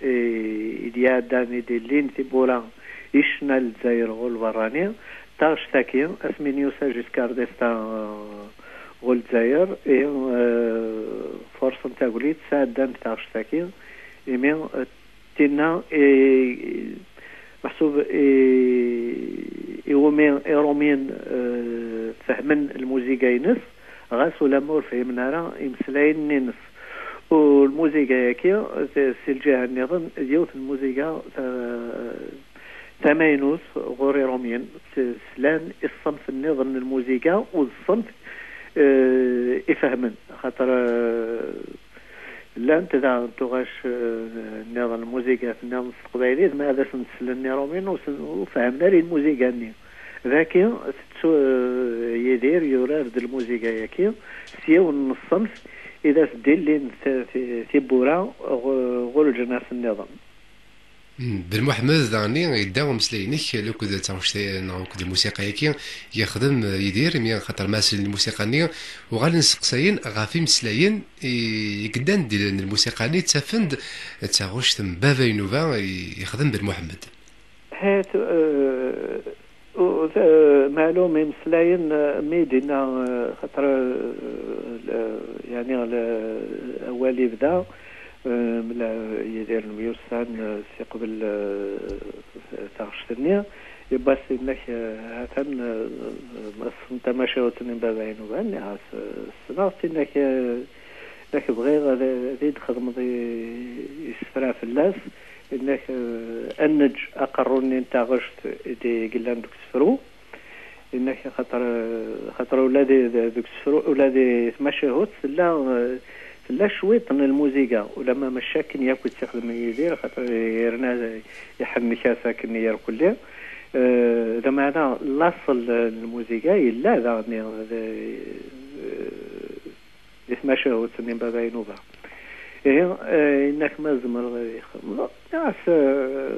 i, i d-iɛeddan, i d-illin tiwwura i ccna n Lezzayer ɣur lberrani, taɣect-agi, asmi n-yusa Giscard d'Estaing, eh, ɣur Lezzayer, ihi, eh, furṣen tagnit, sɛeddan taɣect-agi, imi, eh, tinna, eh, meḥsub, eh, iwumi Irumyen, eh, fehmen lmuziga-ines, ɣas ulamma ur fhimen ara imeslayen-nni-ines. U lmuziga-yagi, t-, si lǧiha nniḍen, d yiwet n lmuziga ta-, tamaynut ɣur Irumyen. S-, slan i ṣṣenf nniḍen n lmuziga, u d ṣṣenf, eh, i fehmen. Xaṭer, eh, llant daɣen tuɣac, eh, nniḍen, lmuzigat nniḍen s teqbaylit, ma ad asen-slen Irumyen, ur sen-, ur fehmen ara i lmuziga-nni. Daki, tettu, eh, Yidir yurar-d lmuziga-yagi s yiwen n ṣṣenf i d as-d-illin ti-, ti-, tiwwura ɣu-, ɣur leǧnas nniḍen. Hmm, Ben Muḥemmed, daɣen yedda umeslay-inek akked taɣect neɣ akked lmusiqa-yagi yexdem, eh, Yidir, imi xaṭer ma slen lmusiqa-nni uɣalen seqsayen ɣef imeslayen i, i yellan di lmusiqa-nni, ttafen-d d taɣect n Baba Inuba i yexdem Ben Muḥemmed. Hat, eh, u-, t-, eh, meɛlum imeslayen, eh, mi d-inna, eh, xaṭer, eh, le-, yani, le-, awal ibda, eh, mla Yidir Myussan, eh, s iqbel, eh, taɣect-nni, yewwa-s inna-k, eh, hatan, eh, ma tessen tamacahut-nni n Baba Inuba? Nniɣ-as, eh, ssneɣ-tt, inna-k, eh, inna-k bɣiɣ ad, ad yi-d-xedmeḍ i, isefra fell-as, inna-k, eh, ad neǧǧ aqerru-nni n taɣect i d-, i yellan deg usefru, inna-k xaṭer, xaṭer ula di, di, deg usefru, ula di tmacahut tella, eh, tella cwiṭ n lmuziga, ulamma mačči akken yakk i tt-ixdem Yidir, xaṭer yerna iḥennek-as akken irkelli. Eh, lameɛna laṣel n lmuziga yella daɣen, eh, di, eh, di tmacahut-nni n Baba Inuba. Ihi, eh, inna-k ma tzemreḍ ad ixdem. Nniɣ-as, eh,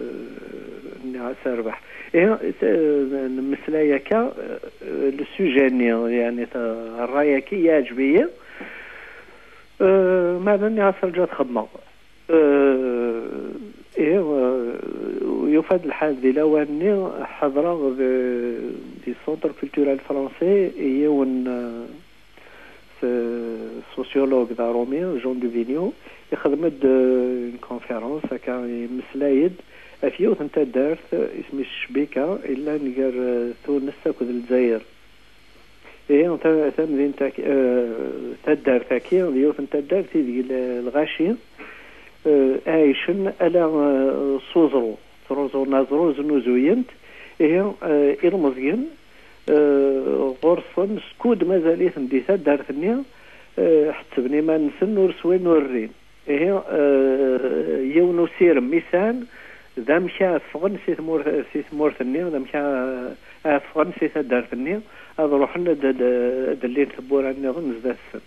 nniɣ-as a rrbeḥ. Ihi, eh, nemmeslay akka, eh, le sujet-nni, yani, ta-, ṛṛay-agi yeɛǧeb-iyi. Eh, meɛna nniɣ-as rǧu ad xemmeɣ. Eh, ihi, eh, yufa-d lḥal di lawan-nni ḥeḍreɣ di, di Centre Culturel Français i yiwen, eh, s-, sociologue d aṛumi, Jean Duvigneau, ixdem-d, eh, une conférence, akka, yemmeslay-d ɣef yiwet n taddart, isem-is Cbika, yellan gar, eh, Tunes akked Lezzayer. Ihi, ta-, tamdint-agi, eh, taddart-agi, d yiwet n taddart ideg l-, lɣaci, eh, ɛicen ala, eh, s uẓru, ttruẓun aẓru, znuzuyen-t. Ihi, eh, ilmeẓyen, eh, ɣur-sen, skud mazal-iten di taddart-nni, eh, ḥettben iman-nsen ur swin ur rrin. Ihi, eh, yiwen usirem i sɛan, d amek ad ffɣen si tmurt, si tmurt-nni, d amek ad, ad ffɣen si taddart-nni, ad ruḥen ad, ad, ad llin tewwura nniḍen zdat-sen.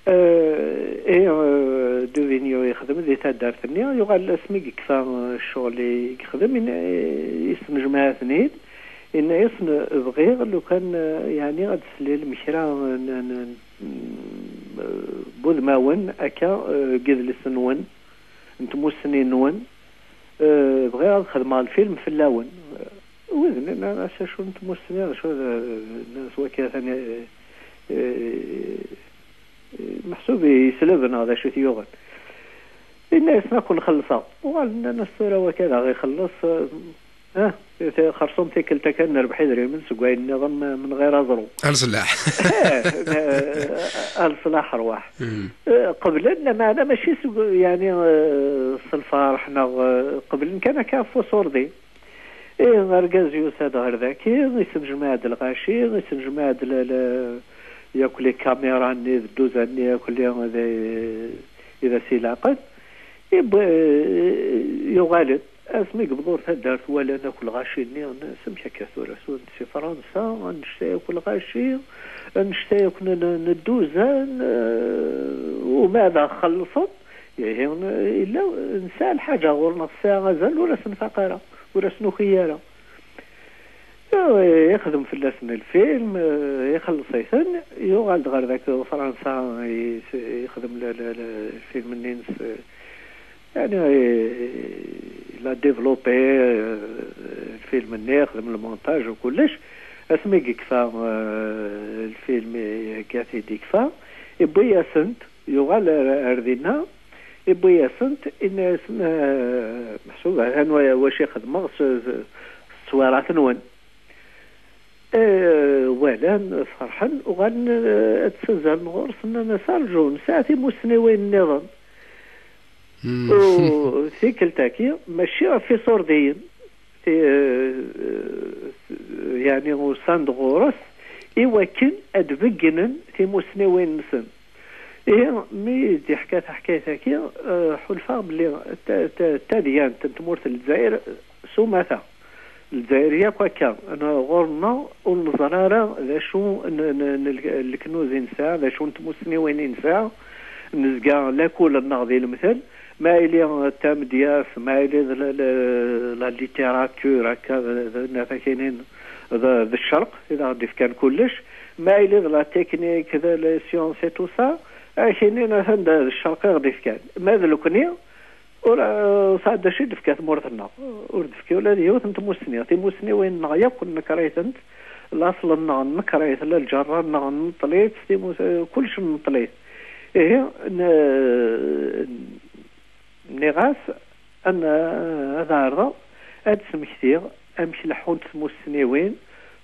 Eh, ihi, eh, Duvigneau yexdem di taddart-nni, yuɣal asmi yekfa, eh, ccɣel i yexdem, yenna, eh, yesnejmaɛ-ten-id, yenna-yasen: "Bɣiɣ lukan, eh, yeɛni ad d-teslilem kra n, n, n, eh, n wudmawen akka, eh, deg yidles-nwen, n tmussni-nwen, eh, bɣiɣ ad xedmeɣ lfilm fell-awen." Wid nnan-as: "Acu n tmussni, acu d, d, d, wakka atan, eh, eh, meḥsub yesleb neɣ d acu i t-yuɣen?" Yenna-yasen: "Ad ken-xellṣeɣ." Uɣalen nnan-as: "Tura wakka ad aɣ-ixelleṣ, eh, ah, xerṣum tikkelt akka nerbeḥ idrimen seg wayen nniḍen, eh, menɣir aẓru." A leṣlaḥ. Eh, eh, a leṣlaḥ rwaḥ. Eh, qeblen, lameɛna mačči seg, yeɛni, eh, s lferḥ neɣ, eh, qeblen kan akka ɣef uṣurdi. Ihi, argaz yusa-d ɣer daki, yesnejmaɛ-d lɣaci, yesnejmaɛ-d la, la, yakk les caméras-nni d dduza-nni yakk li d, i d as-ilaqen. Iwwi-, yuɣal-d. Asmi yewweḍ ɣer taddart, walan akk lɣaci-nni, nnan-as: "Amek akka tura, tura si Fransa, annect-a akk lɣaci, annect-a akk n, n, n dduzan, eh, uma ad aɣ-xellṣen, ihi, yella, nesɛa lḥaǧa ɣur-neɣ, tesɛa azal, ur as-nfaq ara, ur as-nuki ara." Eh, ixdem fell-asen lfilm, eh, ixelleṣ-iten, yuɣal-d ɣer dak Fransa, is-, ixdem le, le, le, lfilm-nni-ines, eh, yeɛni, eh, il a développé, eh, lfilm-nni, ixdem lmontaj u kullec. Asmi i yekfa, eh, lfilm, ihegga-t-id, yekfa, iwwi-yasen-t, yuɣal ar, ar dinna, iwwi-yasen-t, inna-yasen: "Eh, meḥsub, atan wa-, wacu i xedmeɣ s, s, s ttwarat-nwen." Eh, walan, ferḥen, uɣalen, eh, ad ttazzalen ɣur-s, nnan-as: "Arǧu, nesɛa timussniwin nniḍen." U tikkelt-agi, mačči ɣef iṣurdiyen, ti-, eh, yeɛni usan-d ɣur-s i wakken ad beggnen timussniwin-nsen. Ihi, mi d-iḥka taḥkayt-agi, eh, ḥulfaɣ belli ta-, ta-, tadyant n tmurt n Lezzayer s umata. Lezzayer yakk akka, n-, ɣur-neɣ ur neẓri ara d acu n, n, n l-, leknuz i nesɛa, d acu n tmussniwin i nesɛa. Nezga lakul-nneɣ di lemtel, ma yili d tamedyazt, ma yili d la, la, la littérature, akka d, d, d, d, d ccerq i d aɣ-d-ifkan kullec, ma yili d la technique, d les sciences et tout ça, akini atan d, d ccerq i aɣ-d-ifkan. Ma d nekni, ur, eh, sɛad d acu i d-tefka tmurt-nneɣ. Ur d-tefki ula d yiwet n tmussni. Timussniwin-nneɣ yakk nnekker-itent, laṣel-nneɣ nnekker-it, la lǧerra-nneɣ nneṭṭel-itt, timus-, eh, kullec nneṭṭel-it. Ihi, n-, nniɣ-as, an-, ad ɛerḍeɣ, ad d-smektiɣ amek leḥḥunt tmussniwin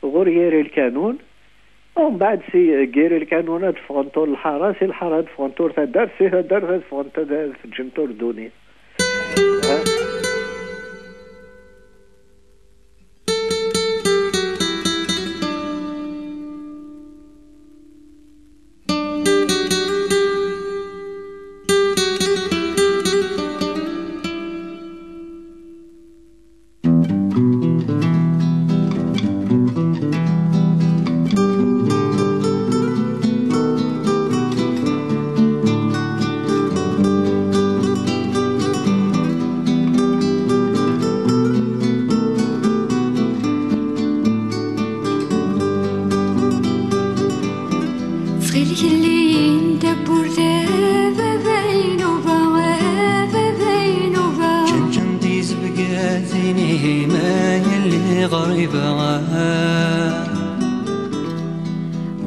ɣur Yir Lkanun, Umbeɛd, si Yir Lkanun ad ffɣent ur lḥara, si lḥara ad ffɣent ur taddart, si taddart ad ffɣent ad, ad ǧǧent ur ddunit. Ha? Ttxil-k, lli-yi-n tawwurt, a baba Inuba, a baba Inuba. Čenčen tizebgatin-im, a yelli ɣriba.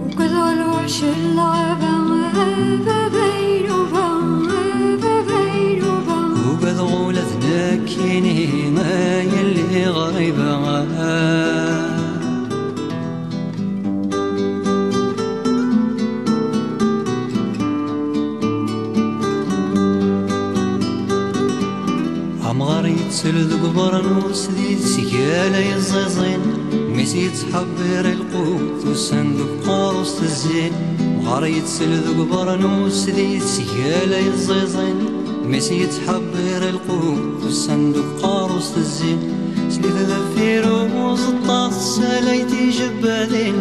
Ugadeɣ lweḥc n lɣaba, a baba Inuba, a baba Inuba. Ugadeɣ ula d nekkini, a yelli ɣriba. Amɣar yettel deg ubernus di tesgala yeẓẓiẓin, mi s-yettḥebbiṛ i lqut ussan deg uqerru-s tezzin. Amɣar yettel deg ubernus di tesgala yeẓẓiẓin, mi s-yettḥebbiṛ i lqut ussan deg uqerru-s tezzin. Slit deffir uẓeṭṭa tessalayt ijebbadin,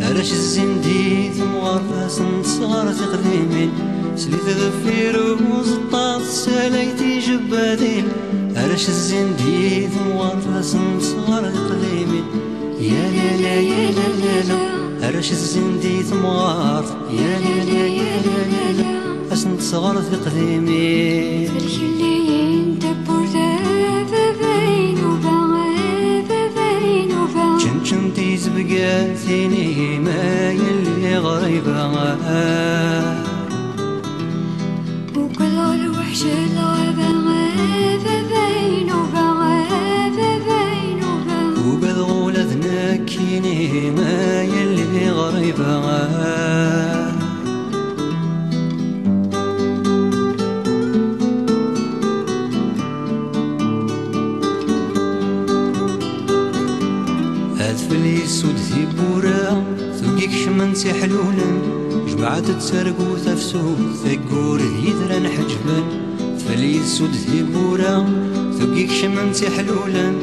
arrac zzin di temɣer-asen tesɣer tiqdimin. Slit deffir uẓeṭṭa tessalay tijebbadin, arrac zzin-d i temɣart asen-tesɣer tiqdimin. Ya lala, ya lala, arrac zzin-d i temɣart. Ya lala, ya lala, asen-tesɣer tiqdimin. Lkelliyin tawwurt a baba inuba, a baba inuba. Čenčen tizebgatin i ma yelli ɣriba. Ugadeɣ lweḥc n lɣaba, a baba inuba, a baba inuba. Ugadeɣ ula d nekkini ma yelli ɣriba. Adfel yessud tiwwura, tugi kecmen s iḥlulen, jemɛet-d targu tafsut, taggur d yitran ḥeǧben. Adfel yessud tiwwura, tugi kecmen s iḥlulen,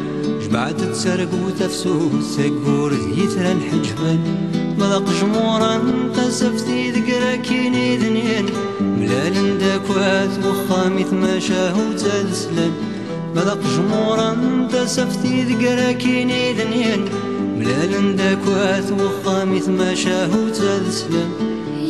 jemɛet-d targu tafsut, taggur d yitran ḥeǧben. Ma d aqejmur n tasaft i deg rakin idnyan, mlalen-d akk at wexxam i tmacahut ad slen. Ma d aqejmur n tasaft i deg rakin idnyan, mlalen-d akk at wexxam i tmacahut ad slen.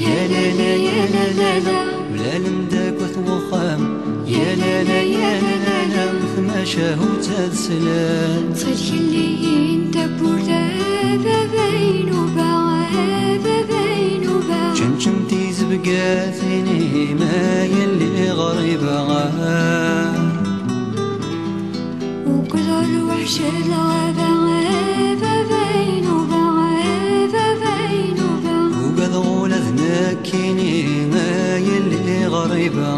Ya lala, ya lala, mlalen-d akk at wexxam. Ya lala, ya lala, tmacahut ad slen. Ttxil-k, lli-yi-n tawwurt a baba inuba, a baba inuba. Čenčen tizebgatin i ma yelli ɣriba. Ugadeɣ lweḥc n lɣaba, a baba inuba, a baba inuba. Ugadeɣ ula d nekkini, a yelli ɣriba.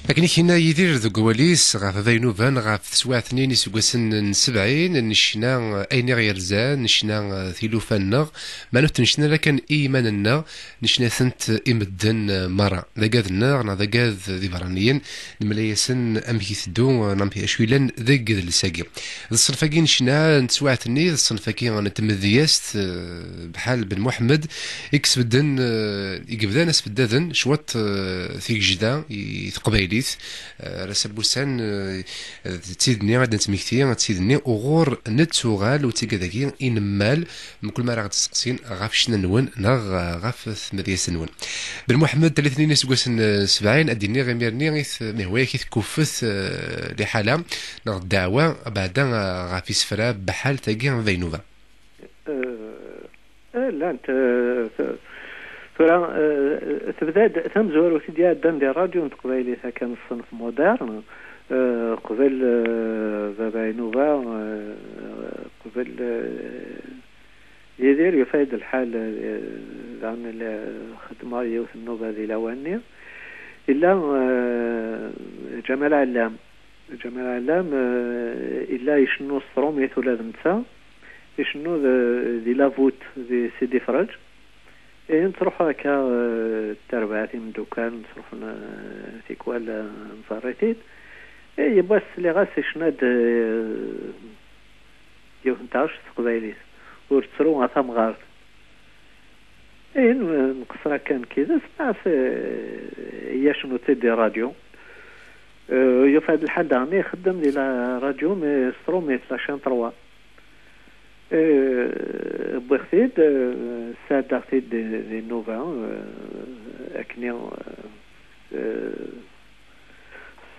Akken i k-yenna Yidir deg wawal-is ɣef baba inuban, ɣef teswiɛt-nni n iseggasen n sebɛin, necna ayen i ɣ-yerzan, necna tilufa-nneɣ, ma ur t-necna ara kan i yiman-nneɣ, necna-tent i medden merra. D agad-nneɣ neɣ d agad d iberraniyen, nemla-yasen amek iteddu, neɣ amek acu yellan deg idles-agi. D ṣṣenf-agi n ccna n teswiɛt-nni, d ṣṣenf-agi n tmedyazt, eh, bḥal Ben Muḥemmed, i yesbedden, eh, i yebdan asbeddaden cwiṭ, eh, tigejda i teqbaylit, eh, ar ass-a n wussan, eh, d tid-nni ad d-nettmekti, d tid-nni uɣur nettuɣal, u d tigad-agi i nemmal, mkul mi ara ɣ-d-steqsin ɣef ccna-nwen neɣ, eh, ɣef tmedyazt-nwen. Ben Muḥemmed, tallit-nni n iseggasen, eh, sebɛin, ad d-iniɣ imir-nni i t-, mihwa-yak i tkuffet, eh, liḥala, neɣ ddeɛwa, beɛda, eh, ɣef isefra bḥal tagi n Baynuba. Eh, eh, llant, eh, t-, tura, eh, tebda-d tamezwarut i d-iɛeddan di ṛṛadyu n teqbaylit, akka n ṣṣenf moderne, eh, qbel, eh, Baba Inuba, eh, qbel, eh, Yidir, yufa-yi-d lḥal, eh, daɣen la xeddmeɣ yiwet n nnuba di lawan-nni. Yella, eh, Ǧamal Ɛellam. Ǧamal Ɛellam, eh, yella icennu s tṛumit ula d netta. Icennu d, di La Voûte, di Sidi Ferrej. Ihi nettruḥu akka, eh, d tarbaɛt imeddukal, nettruḥu n-, tikwal, eh, nẓerr-it-id. Eh, yiwwas sliɣ-as icna-d, eh, yiwet n taɣect s teqbaylit, ur ttru a tamɣart. Ihi n-, nqeṣṣer akka nekk yid-s, nniɣ-as, eh, iyya cnu-tt-id di ṛṛadyu. Eh, yufa-d lḥal daɣen ixeddem di la radio, mais s tṛumit, la chaîne trois. Eh, wwiɣ-t-id, eh, sɛeddaɣ-t-id di, di nnuba, eh, akkenni, eh, eh,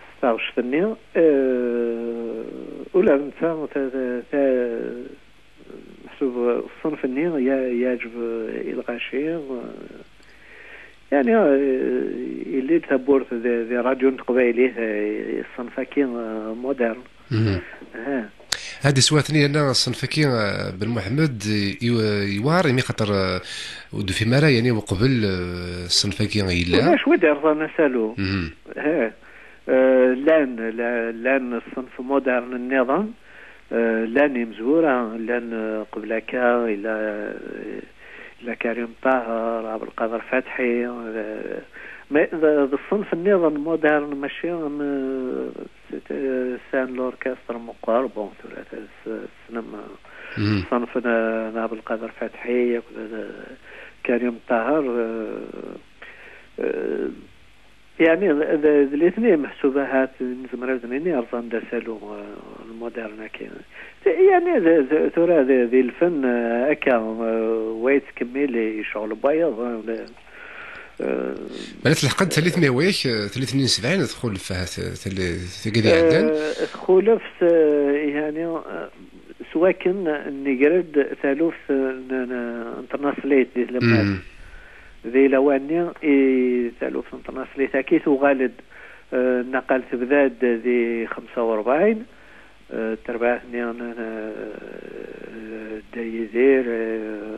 s taɣect-nni, eh, ula d netta, ta-, ta-, ta-, meḥsub ṣṣenf-nni ya-, yeɛǧeb i lɣaci, eh, Yani, eh, yelli-d tawwurt di, di ṛṛadyu n teqbaylit, eh, ṣṣenf-agi, eh, modern. Mhm. Eh. Ad iswatni yerna ṣṣenf-agi, eh, Ben Muḥemmed, eh, iw-, yewɛer, imi xaṭer, eh, ur d-tufim ara, yani, uqbel, eh, ṣṣenf-agi yella. Ulac wi d-irẓan asalu. Mhm. Eh. Eh, llan, la-, llan ṣṣenf modern nniḍen, eh, llan imezwura, llan, eh, qbel akka, ila, eh, ila Karim Ṭaher, Abelqader Fatḥi, eh, mais d, d ṣṣenf nniḍen modern, mačči am, eh, c'est, eh, c'est un orchestre meqqer, bon, tura t-, s-, tessnem, eh, mhm, ṣṣenf n, n Abelqader Fatḥi, akked, eh, Karim Ṭaher, eh, eh, Yani, d, d, d litni meḥsub ahat nezmer ad nini rẓan-d asalu, eh, lmodern-agi. Yani, d, d, tura d, di lfen, eh, akka, eh, wa yettkemmil i ccɣel n wayeḍ, eh, eh, Mala tleḥqed tallit n Iwik, eh, tallit n sebɛin, txulef ahat, eh, talli-, tagi d iɛeddan. Eh, txulef s, eh, yani, eh, s wakken nenger-d taluft n, n, n tnaṣlit di tlemmat. Mhm. Di lawan-nni i taluft n tnaṣlit-agi tuɣal-d, eh, naqal tebda-d di xemsa u rebɛin, eh, terbaɛt-nni n, n, eh, Dda Yidir, eh,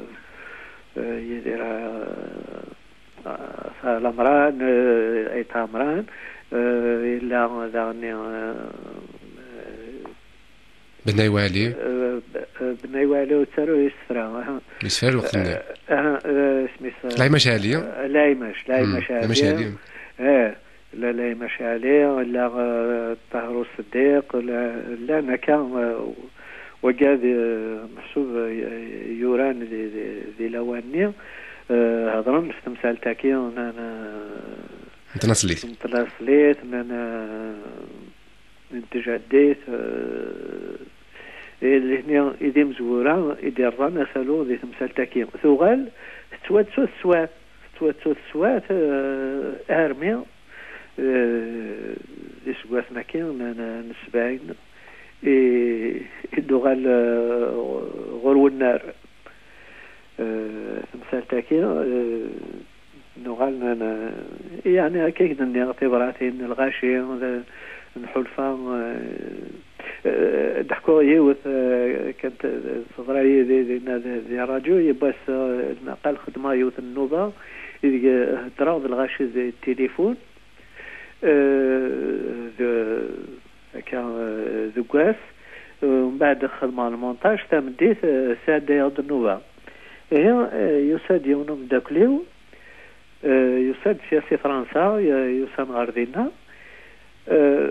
eh, Yidir, eh, eh, Lamran, eh, Ayt Ɛemran, eh, yella daɣen, eh, eh, Bennay Wali. Eh, eh, Bennay Wali ur ttaru isefra, aha. Isefra lweqt-nni. Eh, aha, eh, isem-is, eh, Laimac Ali. Eh, Laimac, Laimac Hmm, Ali. Laimac Ali. Eh, la Laimac Ali, la, eh, Ṭaher Useddiq, la, llan akka, eh, wagi d, eh, meḥsub, eh, yuran di, di, di lawan-nni, eh, hedren f temsalt-agi, n, n, N tnaṣlit. N tnaṣlit, n, n, n tjaddit, eh, eh, lehni i d imezwura i d-irẓan asalu di temsalt-agi. Tuɣal tettwattu teswat, tettwattu teswat, eh, armi, eh, iseggasen-agi n, n, n sebɛin i, i d-uɣal, eh, ɣur wennar. Eh, temsalt-agi, eh, nuɣal n, n, yani, akka i k-d-nniɣ, tibratin, lɣaci, d, nḥulfa, eh, eh, d-ḥkuɣ yiwet, eh, kan t-, teḍra yid-i dinna di, di ṛṛadyu, yiwwas, eh, naqal xedmeɣ yiwet n nnuba, ideg, eh, heddreɣ d lɣaci di tilifun, eh, d, akka, eh, deg wass, eh, mbeɛd xedmeɣ lmontaj, tameddit, eh, sɛeddayeɣ-d nnuba. Ihi, eh, yusa-d yiwen umeddakel-iw, eh, yusa-d sya si Fransa, y-, yusa-n ɣer dinna. Eh,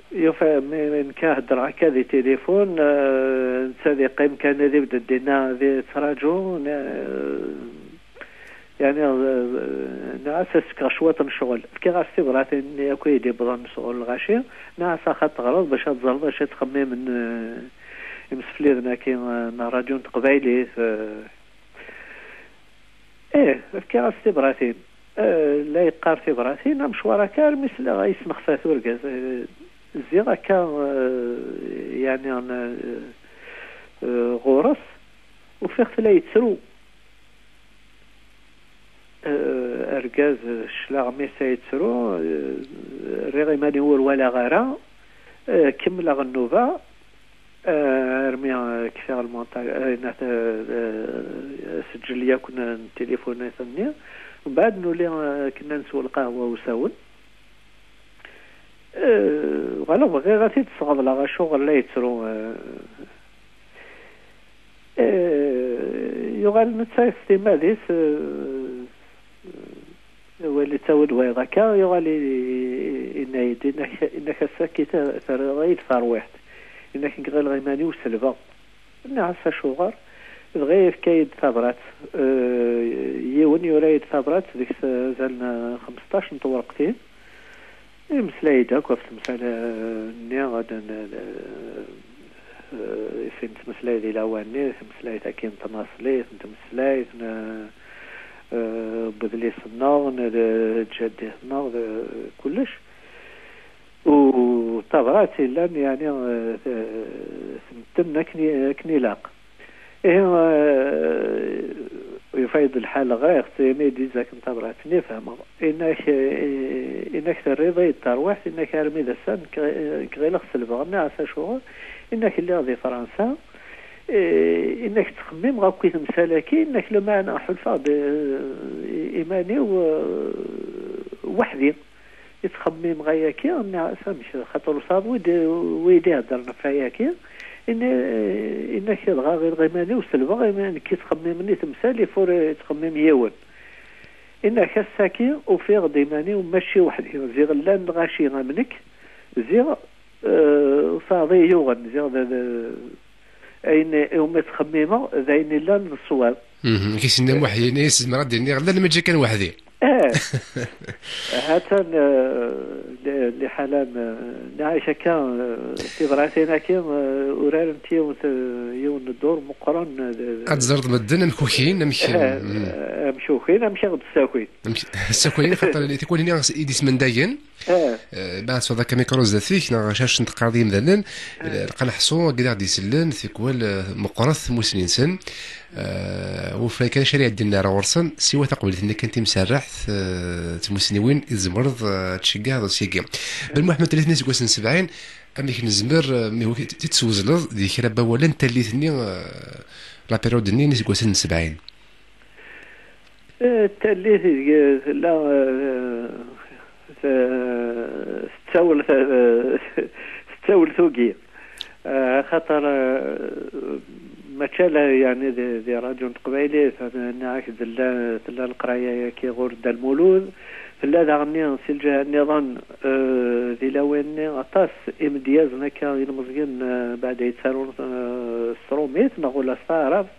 yufa, mi, mi nekka heddreɣ akka di tilifun, eh, netta ad yeqqim kan ad ibded dinna di ttraǧu, ne-, eh, yani, eh, nniɣ-as ad s-fkeɣ cwiṭ n ccɣel. Fkiɣ-as tibratin-nni akk i d-iwwḍen sɣur lɣaci, nniɣ-as axaṭ teɣreḍ bac ad teẓreḍ acu i ttxemmimen, eh, imsefliden-agi, eh, n ṛṛadyu n teqbaylit, eh, Ih, fkiɣ-as tibratin. Eh, la yeqqar tibratin, amecwar akka, armi sliɣ yesnexfat urgaz. Eh, ziɣ akka, eh, yani, eh, eh, ɣur-s, ufiɣ-t la yettru. Eh, argaz, eh, claɣ mi s-, yettru, eh, rriɣ iman-iw ur walaɣ ara, eh, kemmleɣ nnuba, eh, armi, eh, kfiɣ lmontaj, eh, nat-, eh, eh, seǧǧel yakk n, n tilifun-nni. Mbeɛd nuli, eh, kna neswa lqahwa usawen. Eh, wala bɣiɣ ad t-id-sɣeḍleɣ, acuɣer la yettru, eh, Eh, yuɣal netta s timmad-is, eh, wali ttawil wayeḍ akka, yuɣal i, i, inna-yi-d, inna-k, inna-k ass-agi ta-, terriḍ-iyi-d tarwiḥt. Inna-k nekk ɣileɣ iman-iw selbeɣ. Nniɣ-as acuɣer? Dɣa yefka-yi-d tabrat. Eh, yiwen yura-yi-d tabrat deg-s azal n xmesṭac n twerqtin. Imeslay-d akk ɣef temsal-nni, ad n-, eh, i sin ttmeslay di lawan-nni, tameslayt-agi n tnaṣlit, n tmeslayt, n, eh, n wedlis-nneɣ, n, d, d tjaddit-nneɣ, d, kullec. U tabrat yellan, yani, eh, t-, tmetten akken i, akken ilaq. Ihi, eh, Yufa-yi-d lḥal ɣriɣ-tt imi d-izak n tabrat-nni fehmeɣ. Inak, eh, inak terriḍ-iyi-d tarwiḥt, inak armi d ass-a nekk, nekk ɣileɣ selbeɣ, nniɣ-as acuɣer? Inak lliɣ di Fransa, eh, inak ttxemmimeɣ akk i temsal-agi, inak lameɛna ḥulfaɣ-d, eh, iman-iw, eh, weḥd-i. I ttxemmimeɣ ayaki, nniɣ-as amek, xaṭer ur tesɛiḍ wi d-, wi d-iheddren ɣef ayaki, ini, inak dɣa ɣileɣ iman-iw selbeɣ, imi nekk i ttxemmimen i temsal, if ur ittxemmim yiwen. Inak ass-agi ufiɣ-d iman-iw mačči weḥd-i, ziɣ llan lɣaci am nekk, ziɣ, eh, saɛḍ i yuɣen, ziɣ d, d, ayen iwumi ttxemmimeɣ d ayen illan d ṣṣwab. Mhm, ki s-yenna Muḥ, yenna-yas, "Zemreɣ ad d-iniɣ, llan mačči kan weḥd-i." Eh, hatan, eh, li, li ḥalan, eh, nniɣ-ak akka, eh, tibratin-agi, eh, urarent yiwet, eh, yiwen n ddur meqqren, eh, d-, d-, Ad teẓreḍ medden amek ukin, amek, eh, mhm. Eh, amek ukin, amek i ɣ-d-ssakin. Amek, ssakin, xaṭer tikwal-nni i d-ismendagen. Eh. Eh, ma tesɛuḍ akka mikru zdat-ik, neɣ cacen teqqareḍ i yimdanen, eh, lqan ḥṣu, wagi d aɣ-d-isellen, tikwal, eh, meqqret tmusni-nsen. Eh, ur fran kan acu ara iɛeddin ar ɣur-sen, siwa taqbaylit-nni kan timserreḥt, eh, d tmusniwin i tzemreḍ, eh, ad tceggeɛeḍ seg-i. Ben Muḥemmed, tallit-nni seg wass n sebɛin, amek nezmer, eh, mi hu-, t-, t-, teswezleḍ di kra n wawalen tallit-nni, eh, la période-nni n iseggasen n sebɛin? Eh, tallit ideg tella, eh, t-, tettawel, t-, tettawel tugi. Eh, axaṭer, eh, mačči ala, yeɛni, di, di ṛṛadyu n teqbaylit, nniɣ-ak tella, tella leqraya-agi ɣur Dda Lmulud, tella daɣen si lǧiha nniḍen, eh, di lawan-nni aṭas imedyazen akka ilmeẓyen, eh, beɛda yettarun, eh, s tṛumit neɣ ula s taɛrabt.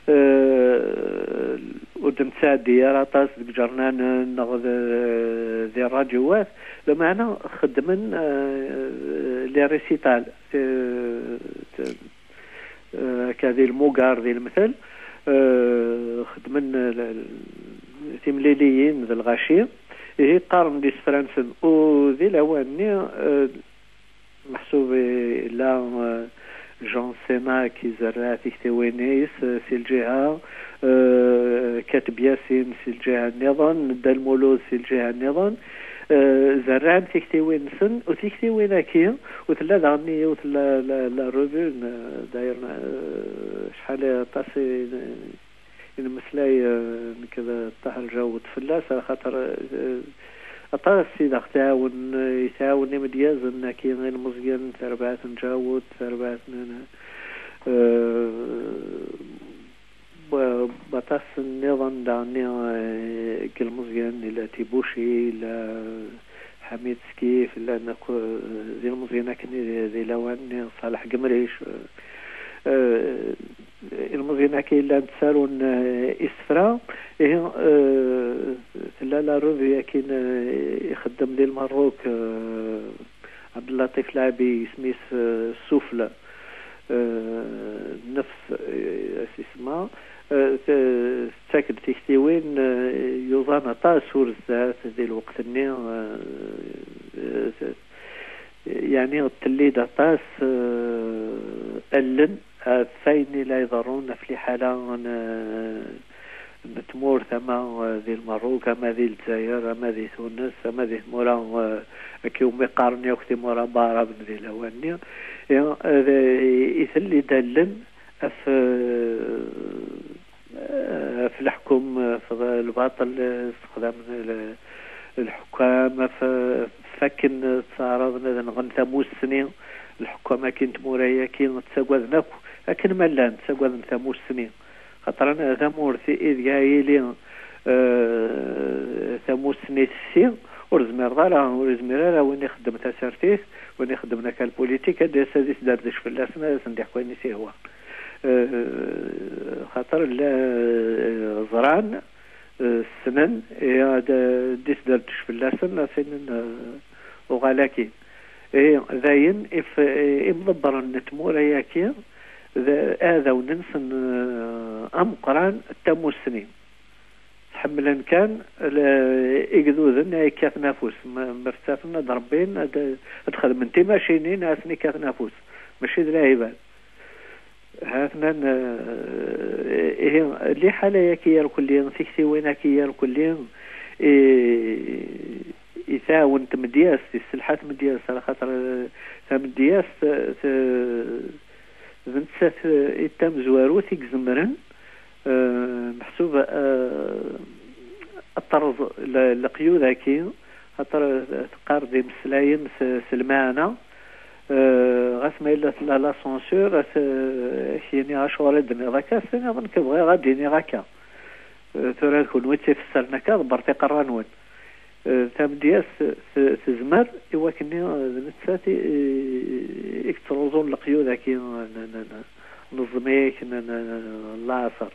Eh, ur d-nettɛeddi ara aṭas deg iǧernanen neɣ d-, di ṛṛadyuwat, lameɛna xeddmen, eh, les récitals, eh, t-, eh, akka di lmugar, di lemtel, eh, xeddmen, eh, l-, l-, timliliyin d lɣaci, ihi qqaren-d isefra-nsen. U di lawan-nni, eh, meḥsub illa, eh, Jean Sénac izerreɛ tiktiwin-is, eh, si lǧiha, eh, Kateb Yasin si lǧiha nniḍen, Dda Lmulud si lǧiha nniḍen, eh, zerrɛen tiktiwin-nsen, u tiktiwin-agi, u tella daɣen yiwet la, la, la revue, n-, d'ailleurs, eh, acḥal aṭas i, i nmeslay, eh, nekk d Ṭaher Lǧawed fell-as, axaṭer, eh, aṭas i d aɣ-tɛawen, eh, i tɛawen imedyazen-agi ilmeẓyen, tarbaɛt n Ǧawed, tarbaɛt n, eh, b-, baṭas nniḍen daɣen, eh, n yilmeẓyen, ila Tibuci, ila Ḥamid Skif, llan akk, eh, d ilmeẓyen akken di, di lawan-nni, Ṣaleḥ Gemric, eh, eh, ilmeẓyen-agi llan ttarun, eh, isefra. Ihi, eh, tella la revue akin, eh, ixeddem di Lmerruk, eh, Abdellatif Labi, isem-is, eh, Souffle, eh, Nefs, eh, as isemma. Eh, te-, tettak-d tiktiwin, eh, yuẓan aṭas ur zdat di lweqt-nni, eh, eh, yeɛni telli-d aṭas, eh, allen ɣef wayen i la iḍerrun ɣef liḥala n, n tmurt, ama, eh, di Lmerruk, ama di Lezzayer, ama di Tunes, ama di tmura, eh, akka iwumi qqaren yakk timura n Waɛraben di lawan-nni. Eh, eh, i telli-d allen ɣef, eh, ɣef leḥkem, ɣef lbaṭel, eh, sexdamen l-, lḥekkam, ɣef, ɣef wakken ttɛaraḍen ad nɣen tamussni, lḥekkam-agi n tmura-agi ttagaden akk, akken ma llan ttagaden tamussni. Xaṭer tamurt i, ideg ara yili, eh, tamussni tessi, ur zmireḍ ara, ur izmir ara win ixeddem tasertit, win ixeddmen akka lpulitik, ad d-yas ad isderdec fell-asen, ad asen-d-iḥku ayen i s-ihwa. Eh, xaṭer la, eh, ẓran, eh, ssnen, eh, ad, ad d-isderdec fell-asen, ad s-inin, eh, uɣal akkin. Eh, dayen, if-, eh, imḍebbren n tmura-agi, d aɛdawen-nsen, eh, ameqqran d tamussni. Ḥemmlen kan le-, igduden ay yekkaten afus. Ma, ma ttafen ad rebbin, ad, ad xedmen timacinin, ad asen-ikkaten afus. Mačči d lɛibad. Ha-t-nan, eh, ihi, liḥala-yaki irkelli, tiktiwin-aki irkelli, i, i tɛawen tmedyazt, i tesselḥa tmedyazt, ala xaṭer, eh, tamedyazt, eh, te-, d nettat, eh, i d tamezwarut i izemren, eh, meḥsub, eh, ad terreẓ le-, leqyud-aki, xaṭer, eh, teqqar-d imeslayen s, s lmeɛna, eh, ɣas ma yella tella la censure, ad t-, eh, ak-yini acuɣer i d-tenniḍ akka, ad s-tiniḍ nekk bɣiɣ ad d-iniɣ akka. Eh, tura d kunwi i tt-ifessren akka, ḍebbret iqerra-nwen. Eh, tamedyazt te-, tezmer i wakken-nni, eh, d nettat i, i, i yettruẓun leqyud-agi n, n, n, n ẓẓmik, n, n, n, n laɛṣer.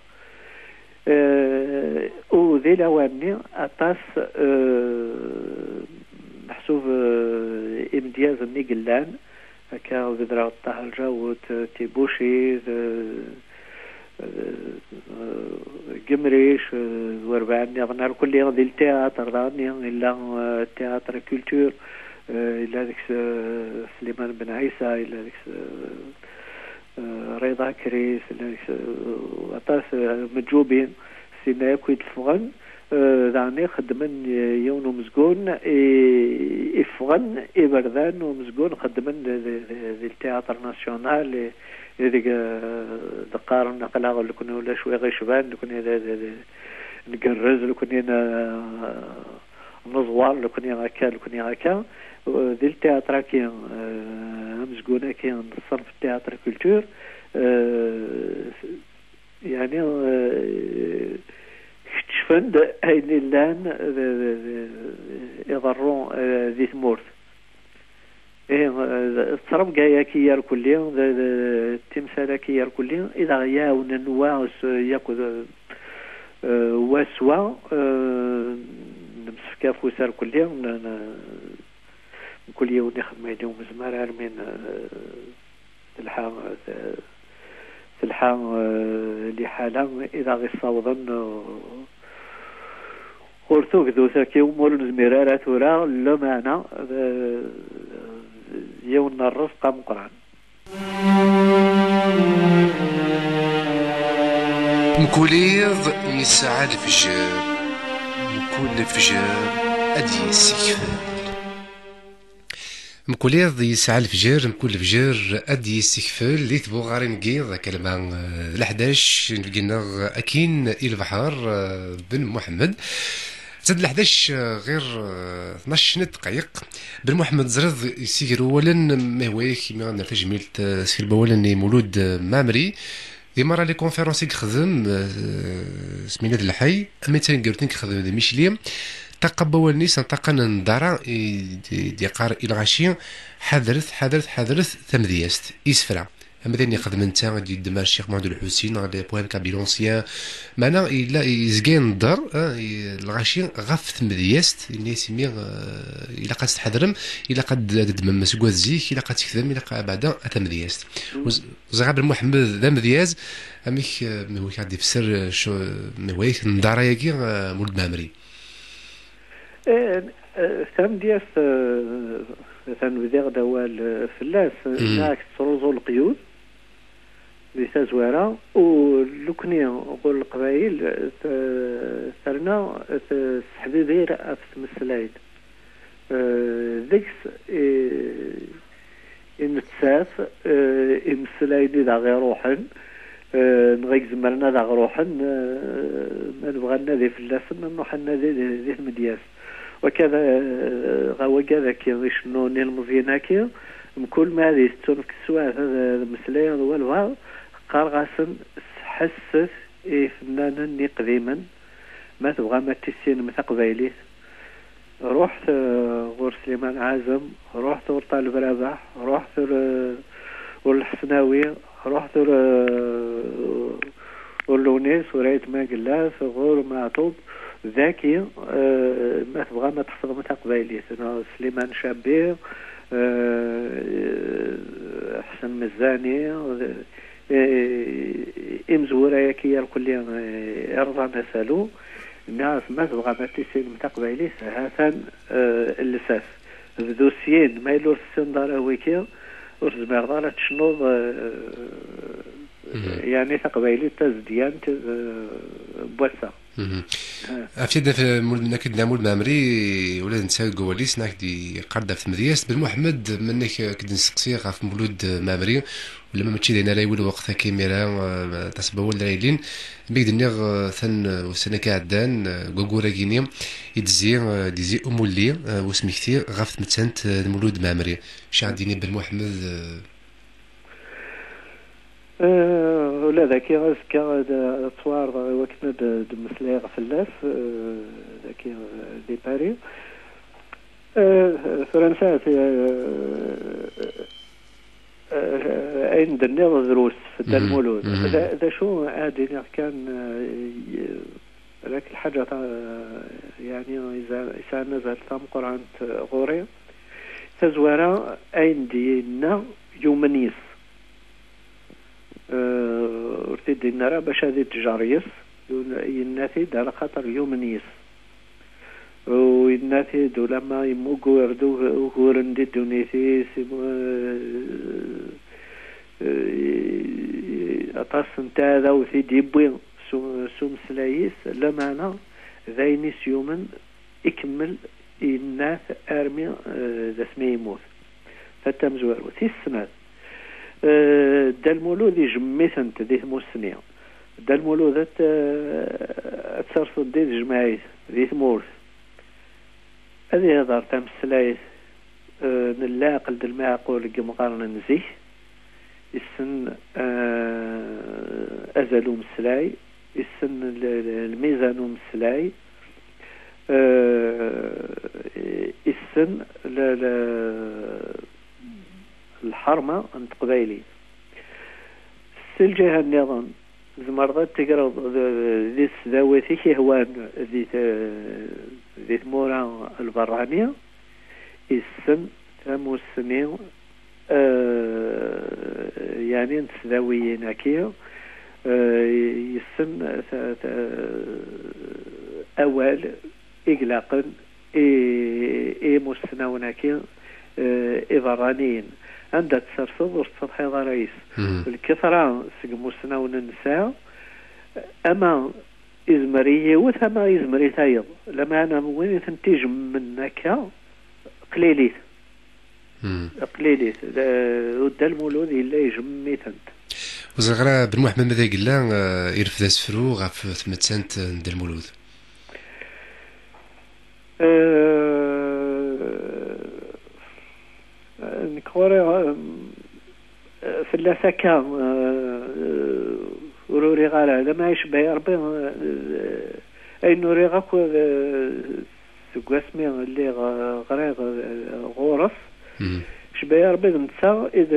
Eh, u di lawan-nni, aṭas, eh, meḥsub, eh, imedyazen i yellan, akka Bedreɣ Ṭaher Lǧawed, eh, Tibuci, d, eh, eh, Gemric, eh, d werbaɛ nniḍen, ar kulli di ltiyaṭer daɣen, yella, eh, théâtre culture, eh, yella deg-s, eh, Sliman Ben Ɛisa, yella deg-s, eh, eh, Rida Kris, yella deg-s, eh, aṭas, eh, Meǧǧubin, sinna akk i d-ffɣen, eh, daɣen i xeddmen, eh, yiwen umezgun, i, i ffɣen iberdan n umezgun, xeddmen di, di, di, di le Théâtre National, i, i deg, eh, d-qqaren, aql-aɣ nekni ulac wi ɣ-icban, nekni d, d, d, ngerrez, nekni n-, neẓwer, nekni akka, nekni akka. Eh, di le théâtre-agi, eh, amezgun-agi n ṣṣenf théâtre culture, eh, yeɛni, eh, kecfen-d ayen illan d, d, d, iḍerru, eh, di tmurt. Ih, eh, d ttrebga-agi irkelli, d, d, d timsal-agi irkelli, i d aɣ-iɛawnen wa s, yakk d, eh, wa s wa, eh, nemsefk afus irkelli, n, n, mkul yiwen ixdem ayen iwumi yezmer armi n, eh, telḥa, eh, telḥa, eh, liḥala i d aɣ-issawḍen, eh, ɣur tugdut-agi umi ur nezmir ara tura, lameɛna d, d yiwen n rrezq ameqqran. Mkul iḍ yesɛa lefjer, mkul lefjer ad d-yessekfel. Mkul iḍ yesɛa lefjer, mkul lefjer ad d-yessekfel di tbuɣarin n yiḍ, akalma, eh, d leḥdac, nbeggi-nneɣ akin i lebḥer, eh, Ben Muḥemmed. Zad leḥdac, eh, ɣir, eh, tnac n ddqayeq. Ben Muḥemmed, ẓriɣ yessiger wawalen, ma ihwa-yak, imi ad nerr tajmilt, eh, s kra n wawalen i Mulud, eh, Mɛemmri. Di merra les conférences i yexdem, eh, Smina d Lḥay, am i d taneggarut i yexdem d Micli, ṭṭaqa n wawalen-is, ṭṭaqa n nnḍara i d-, d-yeqqar i lɣaci, ḥadret, ḥadret, ḥadret tamedyazt, isefra. Am d ayen yexdem netta, i d-yeddem ar Ccix Muḥend Lḥusin, ɣer les poèmes kabyles anciens. Meɛna, yella, yezga inedder, eh, i lɣaci ɣef tmedyazt, yenna-yas imi, eh, ilaq ad tt-tḥadrem, ilaq ad d-, ad d-teddmem seg wat zik, ilaq ad tt-tekdem, ilaq abeɛda a tamedyazt. Ur z-, ẓriɣ Ben Muḥemmed d amedyaz, amek, eh, ma ihwa-k ad d-ifesser, eh, cu-, ma ihwa-yak nnḍara-agi, eh, Mulud Mɛemmri? Eh, eh, tamedyazt, eh, atan bdiɣ-d awal, eh, fell-as, eh, nniɣ-ak tettruẓu leqyud di tazwara, u lukni ɣur Leqbayel, eh, te-, terna tesseḥbibir ɣef tmeslayt. Eh, deg-s, eh, i nettat, eh, imeslayen i d aɣ-iruḥen, eh, neɣ i izemren ad aɣ-ruḥen, eh, ma nebɣa ad nadi fell-asen, ad nruḥ ad nadi di, di tmedyazt. Wakka d, eh, ɣer wagad akkin icennun ilmeẓyen akkin, mkul ma ad yettunefk teswiɛt ad, ad meslayeɣ d walbeɛḍ, qqareɣ-asen, sḥesset i yifennanen iqdimen, ma tebɣam ad tissinem taqbaylit, ruḥet, eh, ɣur Sliman Ɛazem, ruḥet ɣur Ṭaleb Rabaḥ, ruḥet ɣur, eh, ɣur Lḥesnawi, ruḥet ɣur, eh, ɣur Lunis, ɣur Ayt Mangellat, ɣur Meɛṭub. Daki, eh, ma tebɣam ad tḥefḍem taqbaylit, neɣ Sliman Cabbi, eh, Ḥsen Mezzani, eh, imezwura-yaki irkelli, eh, irẓan asalu, nniɣ-as, ma tebɣam ad tissinem taqbaylit, ha-t-an, eh, lsat. Bdu syin, ma yella ur tessineḍ ara wiki, ur tezmireḍ ara ad tecnuḍ, eh, Mhm. Yeɛni taqbaylit tazedyant, eh, n wass-a. Mhm. Ha. Ɣef yadda f-, mul-, nekk d Namul Mamri, ula d netta deg wawal-is, nekk d-yeqqar-d ɣef tmedyazt. Ben Muḥemmed, mennek, eh, k-d-nesteqsi ɣef Mulud Mamri, ulamma mačči d ayen ara yewwi lweqt akka imir-a, eh, aṭas n wawal ara yilin. Mi k-d-nniɣ, eh, tan, eh, ussan-agi iɛeddan, eh, deg waggur-agi-ni, i d-tezzi, eh, d-yezzi umulli, eh, usmekti ɣef tmettant, eh, n Mulud Mamri. Acu ara d-yini Ben Muḥemmed, eh, Eh, ula d akka azekka ad, ad ttwaɛerḍeɣ i wakken ad d-, d-mmeslayeɣ fell-as, eh, dagi, eh, di Paris. Eh, tura nesɛa ti-, eh, eh, ayen d-tenniḍ drus, Dda Mhm, Lmulud. mhm. D, d acu ad d-iniɣ kan, eh, y-, Lak lḥaǧa ta-, yeɛni yeza-, yesɛan azal tameqqrant ɣur-i. Tazwara, ayen d-yenna yumen yes. Eh, ur t-id-yenna ara bac ad ittjer yes, yun-, yenna-t-id ala xaṭer yumen yes. U yenna-t-id ulamma yemmugur-d ug-, uguren di ddunit-is, imu-, eh, eh, aṭas n taɛdawt i d-yewwi s u-, s umeslay-is, lameɛna d ayen i s-yumen, ikemmel yenna-t armi, eh, d asmi yemmut. Ta d tamezwarut. Tis snat, eh, Dda Lmulud ijemm-itent di tmussni. Dda Lmulud ad t-, ad t-serseḍ di tejmaɛit, di tmurt. Ad ihder tameslayt, eh, n leɛqel d lmeɛqul deg yemɣaren n zik. Issen, eh, azal umeslay, issen l-, l-, lmizan umeslay, eh, issen l-, l-, lḥerma n teqbaylit. Si lǧiha nniḍen, tzemreḍ ad tegreḍ d, d, di tesdawit i k-ihwan di te-, di tmura lberrani, issen tamussni, eh, yeɛni n tesdawiyin-agi, eh, yessen ta-, ta-, awal i ilaqen i, i imussnawen-agi, eh, iberraniyen. Anda tserseḍ ur tettsetḥiḍ ara yes. Mhm. Lketṛa seg imussnawen nesɛa, ama izmer i yiwet, ama izmer i tayeḍ. Lameɛna win i tent-ijemmen akka, qlilit. Mhm. Qlilit. D-, Dda Lmulud yella ijemm-itent. Ur ẓriɣ ara Ben Muḥemmed ma d ay yella, eh, irfed asefru ɣef tmettant n Dda Lmulud. Eh, nekk ɣur-i, eh, fell-as akka, eh, ur uriɣ ara. Lama icebba-yi Rebbi, eh, ayen uriɣ akk, eh, seg wasmi lliɣ, eh, ɣriɣ, eh, ɣur-s, Mhm. Icebba-yi Rebbi d netta i d,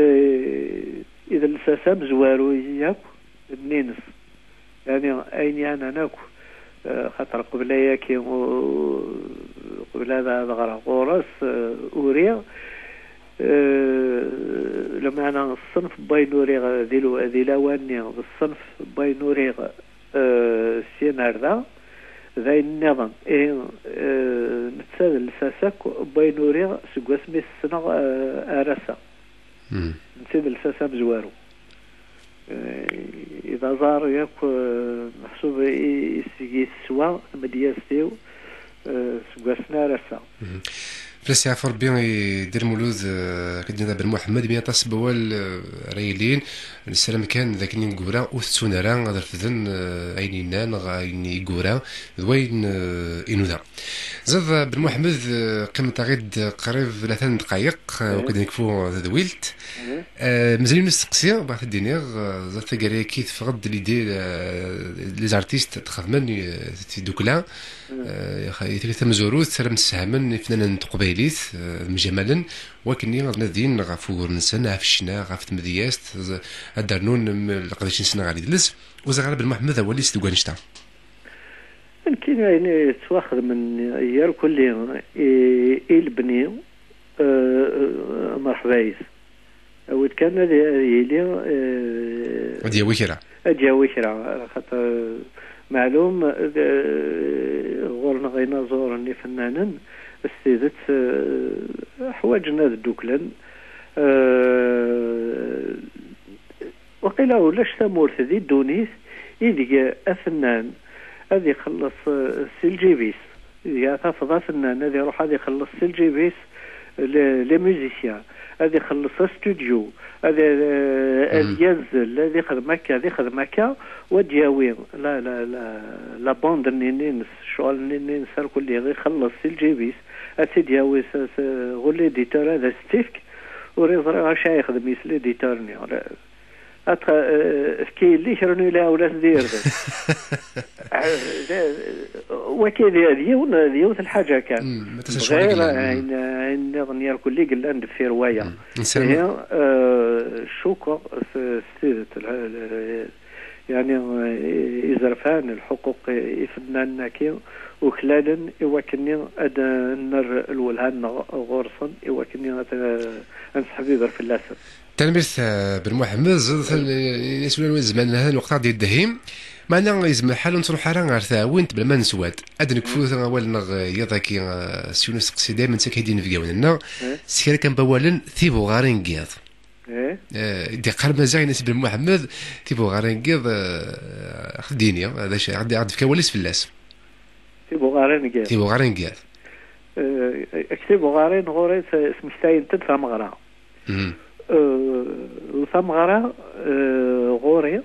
i d lsas amezwaru yakk n ines. Yeɛni, ayen yeɛnan akk, eh, xaṭer qbel ayaki, u-, qbel ad, ad ɣreɣ ɣur-s, eh, uriɣ, eh, lameɛna ṣṣenf n wayen uriɣ di lu-, di lawan-nni, d ṣṣenf n wayen uriɣ, eh, syin ar da, d ayen nniḍen. Ihi, eh, netta d lsas akk n wayen uriɣ seg wasmi t-ssneɣ, eh, ar ass-a. Mhm. Netta d lsas amezwaru. Eh, d aẓar yakk, eh, meḥsub i, i seg-i teswa tmedyazt-iw, eh, seg wass-nni ar ass-a. Mhm. Fell-as yeɛfu Rebbi i Dda Lmulud, eh, akken d-yenna Ben Muḥemmed, mi aṭas n wawal, eh, ara yilin, nessaram kan d akken ineggura ur tettun ara ad refden, eh, ayen yenna neɣ ayen i yura d wayen, eh, inuda. Ziḍ, eh, Ben Muḥemmed, eh, qqiment-aɣ-id qrib tlata n ddqayeq, eh, Eh. Wakk ad nekfu tadwilt. Eh, mazal yiwen usteqsi, bɣiɣ ad d-iniɣ, eh, ẓer taggara-agi teffeɣ-d l'idée, eh, les artistes ad xedmen, eh, tiddukla. Eh, xa-, i tili tamezwarut, ara msefhamen ifnanen n teqbaylit, eh, mjamalen, wakken ad nadin ɣef ugur-nsen, ɣef ccna, ɣef tmedyazt, ẓ-, ad d-rnun, mm, leqdic-nsen ɣer yidles. Ur ẓriɣ ara Ben Muḥemmed awal-is deg wannect-a. Nekkini ayen yettwaxedmen irkelli i, i lebni, eh, mreḥba-is. Awi-d kan ad, ad yili, eh, ad yawi kra. Ad yawi kra, xaṭer meɛlum, eh, ɣur-neɣ inaẓuren ifennanen, s tidet, eh, ḥwaǧen ad dduklen. Eh, waqil La, ulac tamurt di ddunit ideg atennan ad ixelleṣ, eh, si lǧib-is. Ideg tafeḍ atennan ad iruḥ ad ixelleṣ si lǧib-is les, les musiciens, ad ixelleṣ astudio, ad, eh, ad yazzel, ad ixdem akka, ad ixdem akka, u ad d-yawi la, la, la, la bande-nni-ines, ccɣel-nni-ines, ar kulli ixelleṣ si lǧib-is, ad tt-id-yawi s, s, ɣur l'éditeur ad as-tt-ifk, ur iẓri acu ara yexdem yis l'éditeur-nni. Atra, eh, efk-iyi-d kra n ulaɛwel ad t-d-yerden. Eh, d-, wagi d, d yiwen, d yiwet lḥaǧa kan. Mm, ma tasa ccɣel bɣiɣ yellan. Mm. Ayen, ayen nniḍen irkelli yellan deffir waya. Mm, nsellem. Ihi, eh, cukkeɣ s, s tidet, lha-, l-, yani, eh, izerfan, lḥuquq ifennanen-agi uklalen i wakken ad nerr lwelha-nneɣ ɣur-sen, i wakken ad, ad nesseḥbiber fell-asen. Tanemmirt, eh, Ben Muḥemmed, ẓeḍ tal-, iswilan wid zemren hada lweqt ad d-yeddehim. Meɛna yezmer lḥal ur nettruḥ ara ɣer tɛawint bla ma neswat. Ad nekfu awal-nneɣ, eh, yiḍ-agi, eh, s yiwen usteqsi daymen nettak-it-id inebgawen-nneɣ. Eh? S kra kan n wawalen, tibuɣarin n yiḍ. Eh? Eh, d-iqqar Maziɣ, yenna-as Ben Muḥemmed, tibuɣarin n yiḍ, eh, ad d-yini, d acu, ad d-, ad d-yefk awal-is fell-as. Tibuɣarin n yiḍ. Tibuɣarin n yiḍ. Eh, tibuɣarin ɣur-i s-, smektayen-d tameɣra. Mhm. Eh, tameɣra, eh, ɣur-i,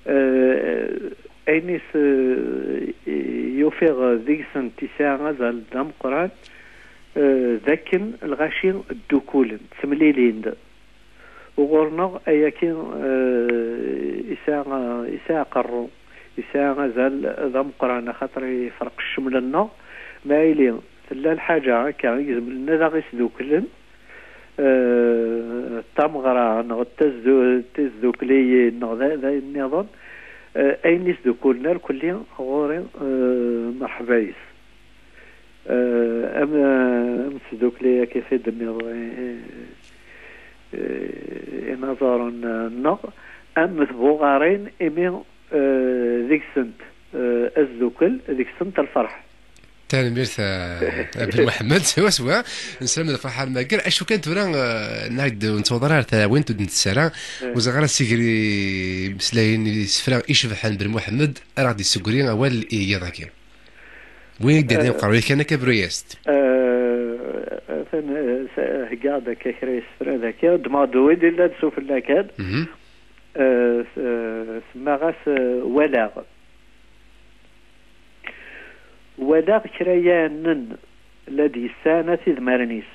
eh, ayen i s-, eh, yufiɣ deg-sent isɛa azal d ameqqran, eh, d akken lɣaci ddukulen, ttemlilin-d. Uɣur-neɣ ayagi, eh, isɛa, isɛa aqerru, isɛa azal d ameqqran, axaṭer ifreq cceml-nneɣ. Ma yili tella lḥaǧa akka i izemlen ad aɣ-isduklen, eh, d tameɣra neɣ d tazdu-, d tizduklin neɣ d, d ayen nniḍen, eh, ayen isdukulen irkelli ɣur-i, eh, merḥba yes. Eh, am, am tdukli akka i d-nniḍ, eh, eh, inaẓuren, eh, nneɣ, am tbuɣarin imi, eh, deg-sent, eh, asdukel, deg-sent lferḥ. Tanemmirt, eh, a Ben Muḥemmed, swaswa. Neslam lferḥ ar mager. Acu kan tura, eh, nag-d ur nettwaḍra ar tawint ur d-nettess ara. Eh. Ur ẓriɣ ara sigri imeslayen, isefra icebḥen Ben Muḥemmed, ara ɣ-d-yessegri awal i yiḍ-agi. Win i d-yernin uqerruy kan akka bru-yas-d. Eh, atan, eh, s-, heggaɣ-d akka kra yesefra daki, ddmeɣ-d wid illa-d sufella kan. Mhm. Eh, s-, eh, semmaɣ-as, eh, Walaɣ. Walaɣ kra yaɛnen la d-yessan at idmaren-is.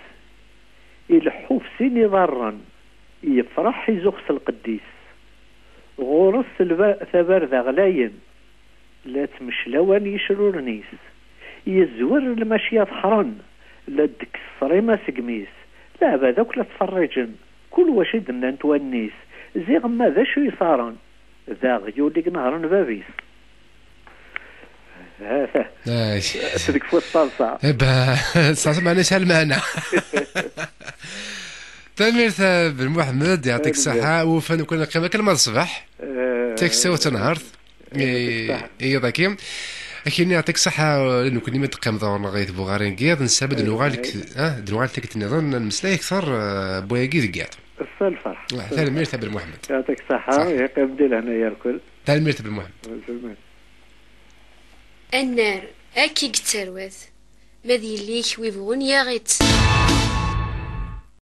Ileḥḥu f sin iḍarren, yefreḥ izux s lqedd-is. Ɣur-s telba-, tabarda ɣlayen, la ttmeclawan yicruren-is. Yezwer lmacya teḥren, la d-tekkes ṣṣrima seg imi-s. Leɛbad akk la ttferriǧen, kul wacu i d-nnant wallen-is. Ziɣemma d acu yesaren, d aɣyul i inehṛen bab-is. Ha-, ha. Ay. Tdekfu ṭṭalsa. Eh, bah, ṭṭalsa meɛna yesɛa lmeɛna. Tanemmirt a Ben Muḥemmed, yɛṭik ṣṣeḥḥa. Ufan ukan qqim akken ma d ṣṣbeḥ. Eh, taksa u tanhart. Eh, yɛṭik ṣṣeḥḥa. Iḍ-agi. Akini yɛṭik ṣṣeḥḥa, nekkni mi d-teqqimeḍ ɣur-neɣ i tbuɣarin n yiḍ, nessaram ad nuɣal k-, ah, d-nuɣal tikkelt nniḍen, ad nemmeslay akteṛ, eh, n wayagi deg yiḍ. S lferḥ. Ah, tanemmirt a Ben Muḥemmed. Yɛṭik ṣṣeḥḥa, ṣṣeḥḥa. Yeqqim di lehnaya lkul. Tanemmirt a Ben Muḥemmed. Tanemmirt. Annar, akka i yettarwat, ma d yelli-k wi bɣun yaɣ-itt.